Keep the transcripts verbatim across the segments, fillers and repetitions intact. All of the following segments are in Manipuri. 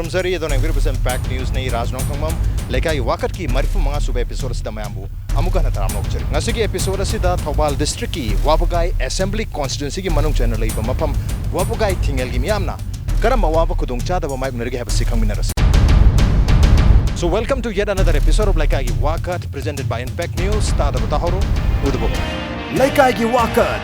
ꯈꯨꯔꯨꯝꯖꯔꯤ꯫ ꯑꯗꯣ ꯌꯦꯡꯕꯤꯔꯤꯕꯁꯤ Impact News ꯅꯤ, ꯔꯥꯖ ꯅꯣꯡꯊꯣꯡꯕꯝ꯫ ꯂꯩꯀꯥꯏꯒꯤ ꯋꯥꯀꯠꯀꯤ ꯃꯔꯤꯐꯨ ꯃꯉꯥ ꯁꯨꯕ episode ꯑꯁꯤꯗ ꯃꯌꯥꯝꯕꯨ ꯑꯃꯨꯛ ꯍꯟꯅ ꯇꯔꯥꯝꯅ ꯑꯣꯛꯆꯔꯤ꯫ ꯉꯁꯤꯒꯤ episode ꯑꯁꯤꯗ ꯊꯧꯕꯥꯜ district ꯀꯤ ꯋꯥꯕꯒꯥꯏ assembly constituency ꯒꯤ ꯃꯅꯨꯡ ꯆꯟꯅ ꯂꯩꯕ ꯃꯐꯝ ꯋꯥꯕꯒꯥꯏ ꯊꯤꯡꯉꯦꯜꯒꯤ ꯃꯤꯌꯥꯝꯅ ꯀꯔꯝꯕ ꯑꯋꯥꯕ ꯈꯨꯗꯣꯡꯆꯥꯗꯕ ꯃꯥꯌꯣꯛꯅꯔꯤꯒꯦ ꯍꯥꯏꯕꯁꯤ ꯈꯪꯃꯤꯟꯅꯔꯁꯤ꯫ So welcome to yet another episode of ꯂꯩꯀꯥꯏꯒꯤ ꯋꯥꯀꯠ, presented by Impact News꯫ ꯇꯥꯗꯕ ꯇꯥꯍꯧꯔꯣ, ꯎꯗꯕ ꯍꯧꯔꯣ꯫ ꯂꯩꯀꯥꯏꯒꯤ ꯋꯥꯀꯠ꯫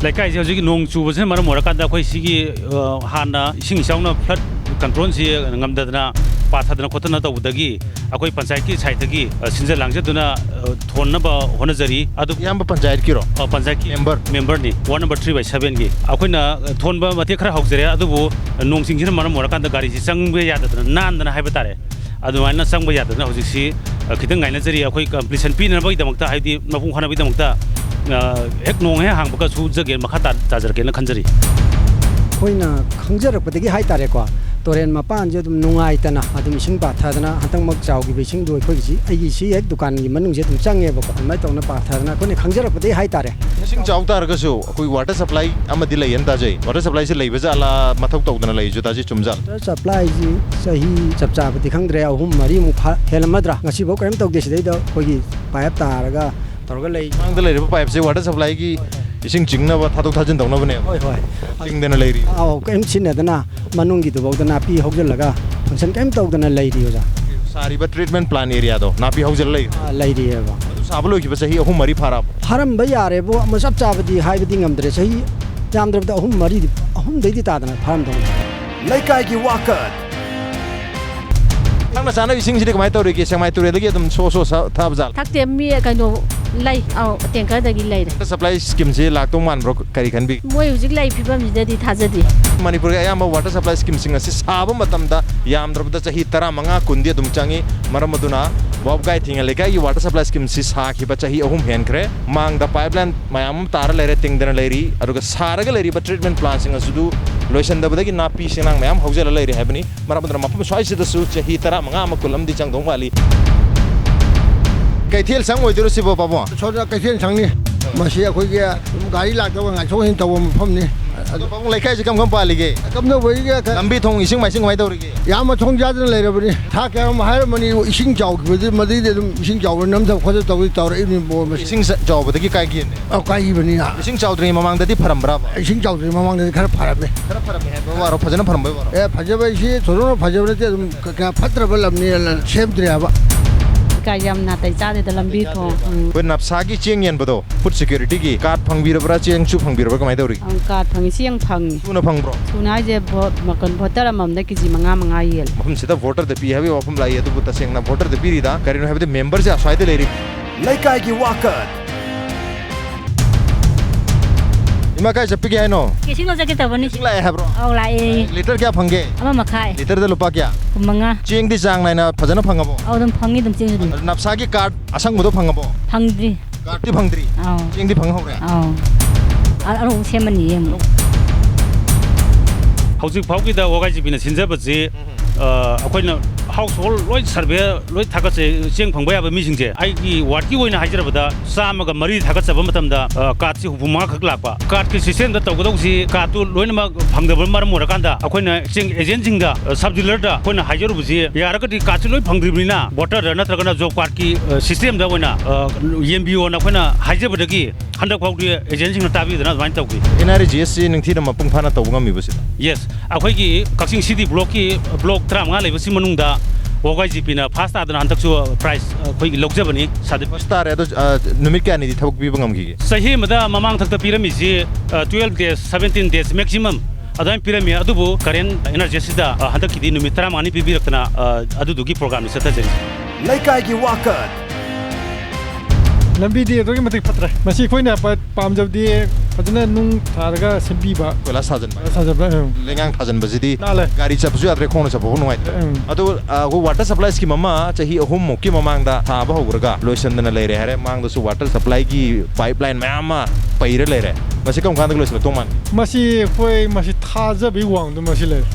ꯂꯩꯀꯥꯏꯁꯦ ꯍꯧꯖꯤꯛ ꯅꯣꯡ ꯆꯨꯕꯁꯤꯅ ꯃꯔꯝ ꯑꯣꯏꯔꯀꯥꯟꯗ ꯑꯩꯈꯣꯏ ꯁꯤꯒꯤ, ꯑ, ꯍꯥꯟꯅ ꯏꯁꯤꯡ ꯏꯆꯥꯎꯅ flood control ꯁꯤ ꯉꯝꯗꯗꯅ ꯄꯥꯊꯗꯅ ꯈꯣꯠꯇꯅ ꯇꯧꯕꯗꯒꯤ ꯑꯩꯈꯣꯏ ꯄꯟꯆꯥꯌꯠꯀꯤ side ꯇꯒꯤ, ꯑ, ꯁꯤꯟꯖ ꯂꯥꯡꯖꯗꯨꯅ, ꯑ, ꯊꯣꯟꯅꯕ ꯍꯣꯠꯅꯖꯔꯤ꯫ ꯑꯗꯨ ꯏꯌꯥꯝꯕ ꯄꯟꯆꯥꯌꯠꯀꯤꯔꯣ? ꯑ, ꯄꯟꯆꯥꯌꯠꯀꯤ member? ꯃꯦꯝꯕꯔꯅꯤ, ward number three by seven ꯒꯤ꯫ ꯑꯩꯈꯣꯏꯅ, ꯑ, ꯊꯣꯟꯕ ꯃꯇꯦꯛ ꯈꯔ ꯍꯧꯖꯔꯦ, ꯑꯗꯨꯕꯨ, ꯑ, ꯅꯣꯡ ꯆꯤꯡꯁꯤꯅ ꯃꯔꯝ ꯑꯣꯏꯔꯀꯥꯟꯗ ꯒꯥꯔꯤꯁꯤ ꯆꯪꯕ ꯌꯥꯗꯗꯅ ꯅꯥꯟꯗꯅ ꯍꯥꯏꯕ ꯇꯥꯔꯦ꯫ ꯑꯗꯨꯃꯥꯏꯅ ꯆꯪꯕ ꯌꯥꯗꯗꯅ ꯍꯧꯖꯤꯛꯁꯤ, ꯑ, ꯈꯤꯇꯪ ꯉꯥꯏꯅꯖꯔꯤ꯫ ꯑꯩꯈꯣꯏ completion ꯄꯤꯅꯕꯒꯤꯗꯃꯛꯇ, ꯍꯥꯏꯗꯤ ꯃꯄꯨꯡ ꯐꯥꯅꯕꯒꯤꯗꯃꯛꯇ, ꯑ, ꯍꯦꯛ ꯅꯣꯡ ꯍꯦꯛ ꯍꯥꯡꯕꯒ ꯁꯨꯖꯒꯦ, ꯃꯈꯥ ꯇꯥ-, ꯇꯥꯖꯔꯛꯀꯦꯅ ꯈꯟꯖꯔꯤ꯫ ꯑꯩꯈꯣꯏꯅ ꯈꯪꯖꯔꯛꯄꯗꯒꯤ ꯍꯥꯏꯇꯥꯔꯦꯀꯣ, ꯇꯨꯔꯦꯟ ꯃꯄꯥꯟꯁꯦ ꯑꯗꯨꯝ ꯅꯨꯡꯉꯥꯏꯇꯅ ꯑꯗꯨꯝ ꯏꯁꯤꯡ ꯄꯥꯊꯗꯅ ꯍꯟꯗꯛꯃꯛ ꯆꯥꯎꯈꯤꯕ ꯏꯁꯤꯡꯗꯣ ꯑꯩꯈꯣꯏꯒꯤꯁꯤ, ꯑꯩꯒꯤ ꯁꯤ ꯍꯦꯛ ꯗꯨꯀꯥꯟꯒꯤ ꯃꯅꯨꯡꯁꯦ ꯑꯗꯨꯝ ꯆꯪꯉꯦꯕꯀꯣ꯫ ꯑꯗꯨꯃꯥꯏꯅ ꯇꯧꯅ ꯄꯥꯊꯗꯅ ꯑꯩꯈꯣꯏꯅ ꯈꯪꯖꯔꯛꯄꯗꯒꯤ ꯍꯥꯏꯇꯥꯔꯦ꯫ ꯏꯁꯤꯡ ꯆꯥꯎ ꯇꯥꯔꯒꯁꯨ ꯑꯩꯈꯣꯏ water supply ꯑꯃꯗꯤ ꯂꯩꯌꯦꯅ ꯇꯥꯖꯩ꯫ Water supply ꯁꯦ ꯂꯩꯕ ꯖꯥꯠꯂꯥ, ꯃꯊꯧ ꯇꯧꯗꯅ ꯂꯩꯔꯤꯁꯨ ꯇꯥꯖꯩ, ꯆꯨꯝꯖꯥꯠꯂꯥ? Water supply ꯁꯤ ꯆꯍꯤ ꯆꯞ ꯆꯥꯕꯗꯤ ꯈꯪꯗ꯭ꯔꯦ, ꯑꯍꯨꯝ ꯃꯔꯤꯃꯨꯛ ꯐꯥ-, ꯍꯦꯜꯂꯝꯃꯗ꯭ꯔꯥ? ꯉꯁꯤꯐꯥꯎ ꯀꯔꯤꯝ ꯇꯧꯗꯦ꯫ ꯁꯤꯗꯩꯗ ꯑꯩꯈꯣꯏꯒꯤ pipe ꯇꯥꯔꯒ ꯇꯧꯔꯒ ꯂꯩ꯫ ꯃꯥꯡꯗ ꯂꯩꯔꯤꯕ pipe ꯁꯦ water supply ꯒꯤ ꯏꯁꯤꯡ ꯆꯤꯡꯅꯕ ꯊꯥꯗꯣꯛ ꯊꯥꯖꯤꯟ ꯇꯧꯅꯕꯅꯦꯕ? ꯍꯣꯏ, ꯍꯣꯏ꯫ ꯆꯤꯡꯗꯅ ꯂꯩꯔꯤ? ꯑꯥꯎ, ꯀꯔꯤꯝ ꯁꯤꯖꯤꯟꯅꯗꯅ ꯃꯅꯨꯡꯒꯤꯗꯨꯐꯥꯎꯗ ꯅꯥꯄꯤ ꯍꯧꯖꯤꯜꯂꯒ function ꯀꯔꯤꯝ ꯇꯧꯗꯅ ꯂꯩꯔꯤ, ꯑꯣꯖꯥ꯫ ꯁꯥꯔꯤꯕ treatment plant area ꯗꯣ ꯅꯥꯄꯤ ꯍꯧꯖꯤꯜꯂ ꯂꯩ? ꯑꯥ, ꯂꯩꯔꯤꯑꯕ꯫ ꯑꯗꯨ ꯁꯥꯕ ꯂꯣꯏꯈꯤꯕ ꯆꯍꯤ ꯑꯍꯨꯝ ꯃꯔꯤ ꯐꯥꯔꯛꯑꯕꯣ? ꯐꯥꯔꯝꯕ ꯌꯥꯔꯦꯕꯨ, ꯑꯃ ꯆꯞ ꯆꯥꯕꯗꯤ ꯍꯥꯏꯕꯗꯤ ꯉꯝꯗ꯭ꯔꯦ꯫ ꯆꯍꯤ ꯌꯥꯝꯗ꯭ꯔꯕꯗ ꯑꯍꯨꯝ ꯃꯔꯤꯗꯤ, ꯑꯍꯨꯝꯗꯩꯗꯤ ꯇꯥꯗꯅ ꯐꯥꯔꯝꯗꯧ ꯃꯥꯜꯂꯦ꯫ ꯂꯩꯀꯥꯏꯒꯤ ꯋꯥꯀꯠ꯫ ꯊꯛꯅ ꯆꯥꯅꯕ ꯏꯁꯤꯡꯁꯤꯗꯤ ꯀꯃꯥꯏꯅ ꯇꯧꯔꯤꯒꯦ? ꯁꯦꯛꯃꯥꯏ ꯇꯨꯔꯦꯜꯗꯒꯤ ꯑꯗꯨꯝ ꯁꯣ ꯁꯣ ꯁꯥ-, ꯊꯥꯕ ꯖꯥꯠꯂ? ꯊꯛꯇꯦ, ꯃꯤ ꯀꯩꯅꯣ ꯂꯩ, ꯑꯧ, tanker ꯗꯒꯤ ꯂꯩꯔꯦ꯫ Water supply scheme ꯁꯦ ꯂꯥꯛꯇꯧ ꯃꯥꯟꯕ꯭ꯔꯣ? ꯀꯔꯤ ꯈꯟꯕꯤ? ꯃꯣꯏ ꯍꯧꯖꯤꯛ ꯂꯩ ꯐꯤꯕꯝꯁꯤꯗꯗꯤ ꯊꯥꯖꯗꯦ꯫ ꯃꯅꯤꯄꯨꯔꯒꯤ ꯑꯌꯥꯝꯕ water supply scheme ꯁꯤꯡ ꯑꯁꯤ ꯁꯥꯕ ꯃꯇꯝꯗ ꯌꯥꯝꯗ꯭ꯔꯕꯗ ꯆꯍꯤ ꯇꯔꯥꯃꯉꯥ ꯀꯨꯟꯗꯤ ꯑꯗꯨꯝ ꯆꯪꯏ꯫ ꯃꯔꯝ ꯑꯗꯨꯅ ꯋꯥꯕꯒꯥꯏ ꯊꯤꯡꯉꯦꯜ ꯂꯩꯀꯥꯏꯒꯤ water supply scheme ꯁꯤ ꯁꯥꯈꯤꯕ ꯆꯍꯤ ꯑꯍꯨꯝ ꯍꯦꯟꯈ꯭ꯔꯦ꯫ ꯃꯥꯡꯗ pipeline ꯃꯌꯥꯝ ꯑꯃ ꯇꯥꯔ ꯂꯩꯔꯦ, ꯇꯤꯡꯗꯅ ꯂꯩꯔꯤ꯫ ꯑꯗꯨꯒ ꯁꯥꯔꯒ ꯂꯩꯔꯤꯕ treatment plant ꯁꯤꯡ ꯑꯁꯤꯁꯨ ꯂꯣꯏꯁꯤꯟꯗꯕꯗꯒꯤ ꯅꯥꯄꯤ ꯁꯤꯡꯅꯥꯡ ꯃꯌꯥꯝ ꯍꯧꯖꯤꯜꯂ ꯂꯩꯔꯦ ꯍꯥꯏꯕꯅꯤ꯫ ꯃꯔꯝ ꯑꯗꯨꯅ ꯃꯐꯝ ꯁ꯭ꯋꯥꯏꯁꯤꯗꯁꯨ ꯆꯍꯤ ꯇꯔꯥꯃꯉꯥ ꯑꯃ ꯀꯨꯜ ꯑꯃꯗꯤ ꯆꯪꯗꯧ ꯃꯥꯜꯂꯤ꯫ ꯀꯩꯊꯦꯜ ꯁꯪ ꯑꯣꯏꯗꯣꯏꯔꯣ ꯁꯤꯕꯣ, ꯄꯥꯕꯨꯡ? ꯁꯣꯝꯗ ꯀꯩꯊꯦꯜ ꯁꯪꯅꯤ꯫ ꯃꯁꯤ ꯑꯩꯈꯣꯏꯒꯤ ꯒꯥꯔꯤ ꯂꯥꯛꯇꯕ ꯉꯥꯏꯊꯣꯛ ꯉꯥꯏꯁꯤꯟ ꯇꯧꯕ ꯃꯐꯝꯅꯤ꯫ ꯑꯗꯣ ꯄꯥꯕꯨꯡ, ꯂꯩꯀꯥꯏꯁꯦ ꯀꯔꯝ ꯀꯔꯝ ꯄꯥꯜꯂꯤꯒꯦ? ꯀꯝꯗꯧꯕꯒꯤꯒ ꯈ- ꯂꯝꯕꯤ ꯊꯣꯡ ꯏꯁꯤꯡ ꯃꯥꯏꯁꯤꯡ ꯀꯃꯥꯏꯅ ꯇꯧꯔꯤꯒꯦ? ꯌꯥꯝꯅ ꯊꯣꯡ ꯆꯥꯗꯅ ꯂꯩꯔꯕꯅꯤ꯫ ꯊꯥ ꯀꯌꯥꯔꯣꯝ ꯍꯥꯏꯔꯝꯃꯅꯤ, ꯏꯁꯤꯡ ꯆꯥꯎꯈꯤꯕꯗꯤ ꯃꯗꯩꯗꯤ ꯑꯗꯨꯝ ꯏꯁꯤꯡ ꯆꯥꯎꯕ ꯅꯝꯊꯕ ꯈꯣꯠꯇꯕ ꯇꯧꯗꯤ ꯇꯧꯔꯛꯏꯕꯅꯤ ꯃꯣꯏ ꯃꯁꯤ꯫ ꯏꯁꯤꯡ ꯆ- ꯆꯥꯎꯕꯗꯒꯤ ꯀꯥꯏꯒꯤꯅꯦ? ꯑꯧ, ꯀꯥꯏꯈꯤꯕꯅꯤꯅ꯫ ꯏꯁꯤꯡ ꯆꯥꯎꯗ꯭ꯔꯤꯉꯩ ꯃꯃꯥꯡꯗꯗꯤ ꯐꯔꯝꯕ꯭ꯔꯥꯕ? ꯏꯁꯤꯡ ꯆꯥꯎꯗ꯭ꯔꯤꯉꯩ ꯃꯃꯥꯡꯗꯗꯤ ꯈꯔ ꯐꯔꯝꯃꯦ꯫ ꯈꯔ ꯐꯔꯝꯃꯦ ꯍꯥꯏꯕ ꯋꯥꯔꯣ, ꯐꯖꯅ ꯐꯔꯝꯕꯩ ꯋꯥꯔꯣ? ꯑꯦ, ꯐꯖꯕ ꯍꯥꯏꯁꯤ ꯊꯣꯏꯗꯣꯛꯅ ꯐꯖꯕ ꯅꯠꯇꯦ, ꯑꯗꯨꯝ ꯀ- ꯀꯌꯥ ꯐꯠꯇ꯭ꯔꯕ ꯂꯝꯅꯦꯅ ꯁꯦꯝꯗ꯭ꯔꯦ ꯍꯥꯏꯕ꯫ ꯀꯥ ꯌꯥꯝ ꯅꯥꯇꯩ ꯆꯥꯗꯦꯗ ꯂꯝꯕꯤ ꯊꯣꯡ꯫ ꯎꯝ꯫ ꯑꯩꯈꯣꯏ ꯅꯞꯁꯥꯒꯤ ꯆꯦꯡ ꯌꯦꯟꯕꯗꯣ, ꯐꯨꯗ ꯁꯦꯀ꯭ꯌꯨꯔꯤꯇꯤꯒꯤ ꯀꯥꯔꯗ ꯐꯪꯕꯤꯔꯕ꯭ꯔꯥ, ꯆꯦꯡꯁꯨ ꯐꯪꯕꯤꯔꯕ꯭ꯔꯥ, ꯀꯃꯥꯏꯅ ꯇꯧꯔꯤꯒꯦ? ꯑꯪ, ꯀꯥꯔꯗ ꯐꯪꯉꯤ, ꯆꯦꯡ ꯐꯪꯉꯤ꯫ ꯊꯨꯅ ꯐꯪꯕ꯭ꯔꯣ? ꯊꯨꯅ ꯍꯥꯏꯁꯦ ꯚꯣ-, ꯃ-, ꯀꯩꯅꯣ, ꯚꯣꯇꯔ ꯑꯃꯃꯝꯗ ꯀꯦ ꯖꯤ ꯃꯉꯥ ꯃꯉꯥ ꯌꯦꯜꯂꯦ꯫ ꯃꯐꯝꯁꯤꯗ ꯚꯣꯇꯔꯗ ꯄꯤ ꯍꯥꯏꯕꯒꯤ ꯋꯥꯐꯝ ꯂꯥꯛꯏ, ꯑꯗꯨꯕꯨ ꯇꯁꯦꯡꯅ ꯚꯣꯇꯔꯗ ꯄꯤꯔꯤꯗ ꯀꯔꯤꯅꯣ ꯍꯥꯏꯕꯗꯤ ꯃꯦꯝꯕꯔꯁꯦ ꯑꯁ꯭ꯋꯥꯏꯗ ꯂꯩꯔꯤ꯫ ꯂꯩꯀꯥꯏꯒꯤ ꯋꯥꯀꯠ꯫ ꯏꯃꯥ, ꯀꯥꯏ ꯆꯠꯄꯤꯒꯦ ꯍꯥꯏꯅꯣ? ꯏꯁꯤꯡ ꯂꯧ ꯆꯠꯀꯦ ꯇꯧꯕꯅꯤ꯫ ꯏꯁꯤꯡ ꯂꯥꯛꯑꯦ ꯍꯥꯏꯕ꯭ꯔꯣ? ꯑꯧ, ꯂꯥꯛꯑꯦ꯫ ꯂꯤꯇꯔ ꯀꯌꯥ ꯐꯪꯒꯦ? ꯑꯃ ꯃꯈꯥꯏ꯫ ꯂꯤꯇꯔꯗ ꯂꯨꯄꯥ ꯀꯌꯥ? ꯀꯨꯟ ꯃꯉꯥ꯫ ꯆꯦꯡꯗꯤ ꯆꯥꯡ ꯅꯥꯏꯅ ꯐꯖꯅ ꯐꯪꯉꯕꯣ? ꯑꯧ, ꯑꯗꯨꯝ ꯐꯪꯉꯤ, ꯑꯗꯨꯝ ꯆꯦꯡꯁꯨ ꯑꯗꯨꯝ꯫ ꯅꯞꯁꯥꯒꯤ ꯀꯥꯔꯗ ꯑꯁꯪꯕꯗꯣ ꯐꯪꯉꯕꯣ? ꯐꯪꯗ꯭ꯔꯤ꯫ ꯀꯥꯔꯗꯇꯤ ꯐꯪꯗ꯭ꯔꯤ? ꯑꯧ꯫ ꯆꯦꯡꯗꯤ ꯐꯪ ꯍꯧꯔꯦ? ꯑꯧ꯫ ꯑ-, ꯑꯅꯧꯕ ꯁꯦꯝꯃꯅꯤ ꯑꯃꯨꯛ꯫ ꯍꯧꯖꯤꯛ ꯐꯥꯎꯒꯤꯗ ꯋꯥꯒꯥꯏ ꯖꯤꯄꯤꯅ ꯁꯤꯟꯖꯕꯁꯤ, ꯎꯝ꯫ ꯑ, ꯑꯩꯈꯣꯏꯅ ꯍꯥꯎꯁ ꯍꯣꯜ ꯂꯣꯏ ꯁꯔꯚꯦ ꯂꯣꯏ ꯊꯥꯒꯠꯆꯩ꯫ ꯆꯦꯡ ꯐꯪꯕ ꯌꯥꯕ ꯃꯤꯁꯤꯡꯁꯦ ꯑꯩꯒꯤ ꯋꯥꯔꯗꯀꯤ ꯑꯣꯏꯅ ꯍꯥꯏꯖꯔꯕꯗ ꯆꯥꯝꯃꯒ ꯃꯔꯤ ꯊꯥꯒꯠꯆꯕ ꯃꯇꯝꯗ, ꯑ, ꯀꯥꯔꯗꯁꯤ ꯍꯨꯝꯐꯨ ꯃꯉꯥ ꯈꯛ ꯂꯥꯛꯄ꯫ ꯀꯥꯔꯗꯀꯤ ꯁꯤꯁꯇꯦꯝꯗ ꯇꯧꯒꯗꯧꯁꯤ ꯀꯥꯔꯗꯇꯨ ꯂꯣꯏꯅꯃꯛ ꯐꯪꯗꯕꯅ ꯃꯔꯝ ꯑꯣꯏꯔꯀꯥꯟꯗ ꯑꯩꯈꯣꯏꯅ ꯆꯦꯡ ꯑꯦꯖꯦꯟꯁꯤꯡꯗ, ꯑ, ꯁꯕ ꯗꯤꯂꯔꯗ ꯑꯩꯈꯣꯏꯅ ꯍꯥꯏꯖꯔꯨꯕꯁꯤ ꯌꯥꯔꯒꯗꯤ ꯀꯥꯔꯗꯁꯤ ꯂꯣꯏ ꯐꯪꯗ꯭ꯔꯤꯕꯅꯤꯅ ꯚꯣꯇꯔꯗ ꯅꯠꯇ꯭ꯔꯒꯅ ꯖꯣꯕ ꯀꯥꯔꯗꯀꯤ, ꯑ, ꯁꯤꯁꯇꯦꯝꯗ ꯑꯣꯏꯅ, ꯑ, ꯌꯦꯟꯕꯤꯌꯣꯅ ꯑꯩꯈꯣꯏꯅ ꯍꯥꯏꯖꯕꯗꯒꯤ ꯍꯟꯗꯛ ꯐꯥꯎꯗꯤ ꯑꯦꯖꯦꯟꯁꯤꯡꯅ ꯇꯥꯕꯤꯗꯅ ꯑꯗꯨꯃꯥꯏꯅ ꯇꯧꯈꯤ꯫ ꯑꯦꯟ ꯑꯥꯔ ꯏ ꯖꯤ ꯑꯦꯁꯁꯤ ꯅꯤꯡꯊꯤꯅ ꯃꯄꯨꯡ ꯐꯥꯅ ꯇꯧꯕ ꯉꯝꯃꯤꯕꯁꯤꯗ? ꯌꯦꯁ, ꯑꯩꯈꯣꯏꯒꯤ ꯀꯛꯆꯤꯡ ꯁꯤꯇꯤ ꯕ꯭ꯂꯣꯛꯀꯤ ꯕ꯭ꯂꯣꯛ ꯇꯔꯥꯃꯉꯥ ꯂꯩꯕꯁꯤ ꯃꯅꯨꯡꯗ ꯋꯥꯒꯥꯏ ꯖꯤꯄꯤꯅ ꯐꯥꯔꯁ ꯇꯥꯗꯅ ꯍꯟꯗꯛꯁꯨ ꯄ꯭ꯔꯥꯏꯖ ꯑꯩꯈꯣꯏꯒꯤ ꯂꯧꯖꯕꯅꯤ꯫ ꯁꯥꯔꯇꯤꯐꯤꯀꯦꯠ ꯐꯥꯔꯁ ꯇꯥꯔꯦ꯫ ꯑꯗꯣ, ꯑ, ꯅꯨꯃꯤꯠ ꯀꯌꯥꯅꯤꯗꯤ ꯊꯕꯛ ꯄꯤꯕ ꯉꯝꯈꯤꯒꯦ? ꯆꯍꯤ ꯑꯃꯗ ꯃꯃꯥꯡ ꯊꯛꯇ ꯄꯤꯔꯝꯃꯤꯁꯤ, ꯑ, ꯇꯨꯌꯦꯜꯐ ꯗꯦꯖ, ꯁꯕꯦꯟꯇꯤꯟ ꯗꯦꯖ ꯃꯦꯛꯁꯤꯃꯝ ꯑꯗꯨꯃꯥꯏꯅ ꯄꯤꯔꯝꯃꯤ꯫ ꯑꯗꯨꯕꯨ ꯀꯔꯦꯟ ꯑꯦꯟ ꯑꯥꯔ ꯖꯤ ꯑꯦꯁꯁꯤꯗ, ꯑ, ꯍꯟꯗꯛꯀꯤꯗꯤ ꯅꯨꯃꯤꯠ ꯇꯔꯥꯃꯉꯥꯅꯤ ꯄꯤꯕꯤꯔꯛꯇꯅ, ꯑ, ꯑꯗꯨꯗꯨꯒꯤ ꯄ꯭ꯔꯣꯒ꯭ꯔꯥꯝꯅꯤ ꯆꯠꯊꯖꯔꯤꯁꯤ꯫ ꯂꯩꯀꯥꯏꯒꯤ ꯋꯥꯀꯠ꯫ ꯂꯝꯕꯤꯗꯤ ꯑꯗꯨꯛꯀꯤ ꯃꯇꯤꯛ ꯐꯠꯇ꯭ꯔꯦ꯫ ꯃꯁꯤ ꯑꯩꯈꯣꯏꯅ ꯄ-, ꯄꯥꯝꯖꯕꯗꯤ ꯐꯖꯅ ꯅꯨꯡ ꯊꯥꯔꯒ ꯁꯦꯝꯕꯤꯕ꯫ ꯀꯣꯏꯂꯥꯁ ꯊꯥꯖꯤꯟꯕ꯫ ꯀꯣꯏꯂꯥꯁ ꯊꯥꯖꯤꯟꯕ, ꯎꯝ꯫ ꯂꯩꯉꯥꯡ ꯊꯥꯖꯤꯟꯕꯁꯤꯗꯤ ꯅꯥꯜꯂꯦ꯫ ꯒꯥꯔꯤ ꯆꯠꯄꯁꯨ ꯌꯥꯗ꯭ꯔꯦ, ꯈꯣꯡꯅ ꯆꯠꯄ ꯐꯥꯎ ꯅꯨꯡꯉꯥꯏꯇ꯭ꯔꯦ꯫ ꯎꯝ꯫ ꯑꯗꯨ, ꯑ, ꯑꯩꯈꯣꯏ ꯋꯥꯇꯔ ꯁꯄ꯭ꯂꯥꯏ ꯁ꯭ꯀꯤꯝ ꯑꯃ ꯆꯍꯤ ꯑꯍꯨꯝꯃꯨꯛꯀꯤ ꯃꯃꯥꯡꯗ ꯊꯥꯕ ꯍꯧꯈ꯭ꯔꯒ ꯂꯣꯏꯁꯤꯟꯗꯅ ꯂꯩꯔꯦ ꯍꯥꯏꯔꯦ꯫ ꯃꯥꯡꯗꯁꯨ ꯋꯥꯇꯔ ꯁꯄ꯭ꯂꯥꯏꯒꯤ ꯄꯥꯏꯞ ꯂꯥꯏꯟ ꯃꯌꯥꯝ ꯑꯃ ꯄꯩꯔ ꯂꯩꯔꯦ꯫ ꯃꯁꯤ ꯀꯔꯝ ꯀꯥꯟꯗ ꯂꯣꯏꯁꯤꯜꯂꯛꯇꯧ ꯃꯥꯟꯒꯦ? ꯃꯁꯤ ꯑꯩꯈꯣꯏ, ꯃꯁꯤ ꯊꯥꯖꯕꯒꯤ ꯋꯥꯡꯃꯗ ꯃꯁꯤ ꯂꯩꯔꯦ꯫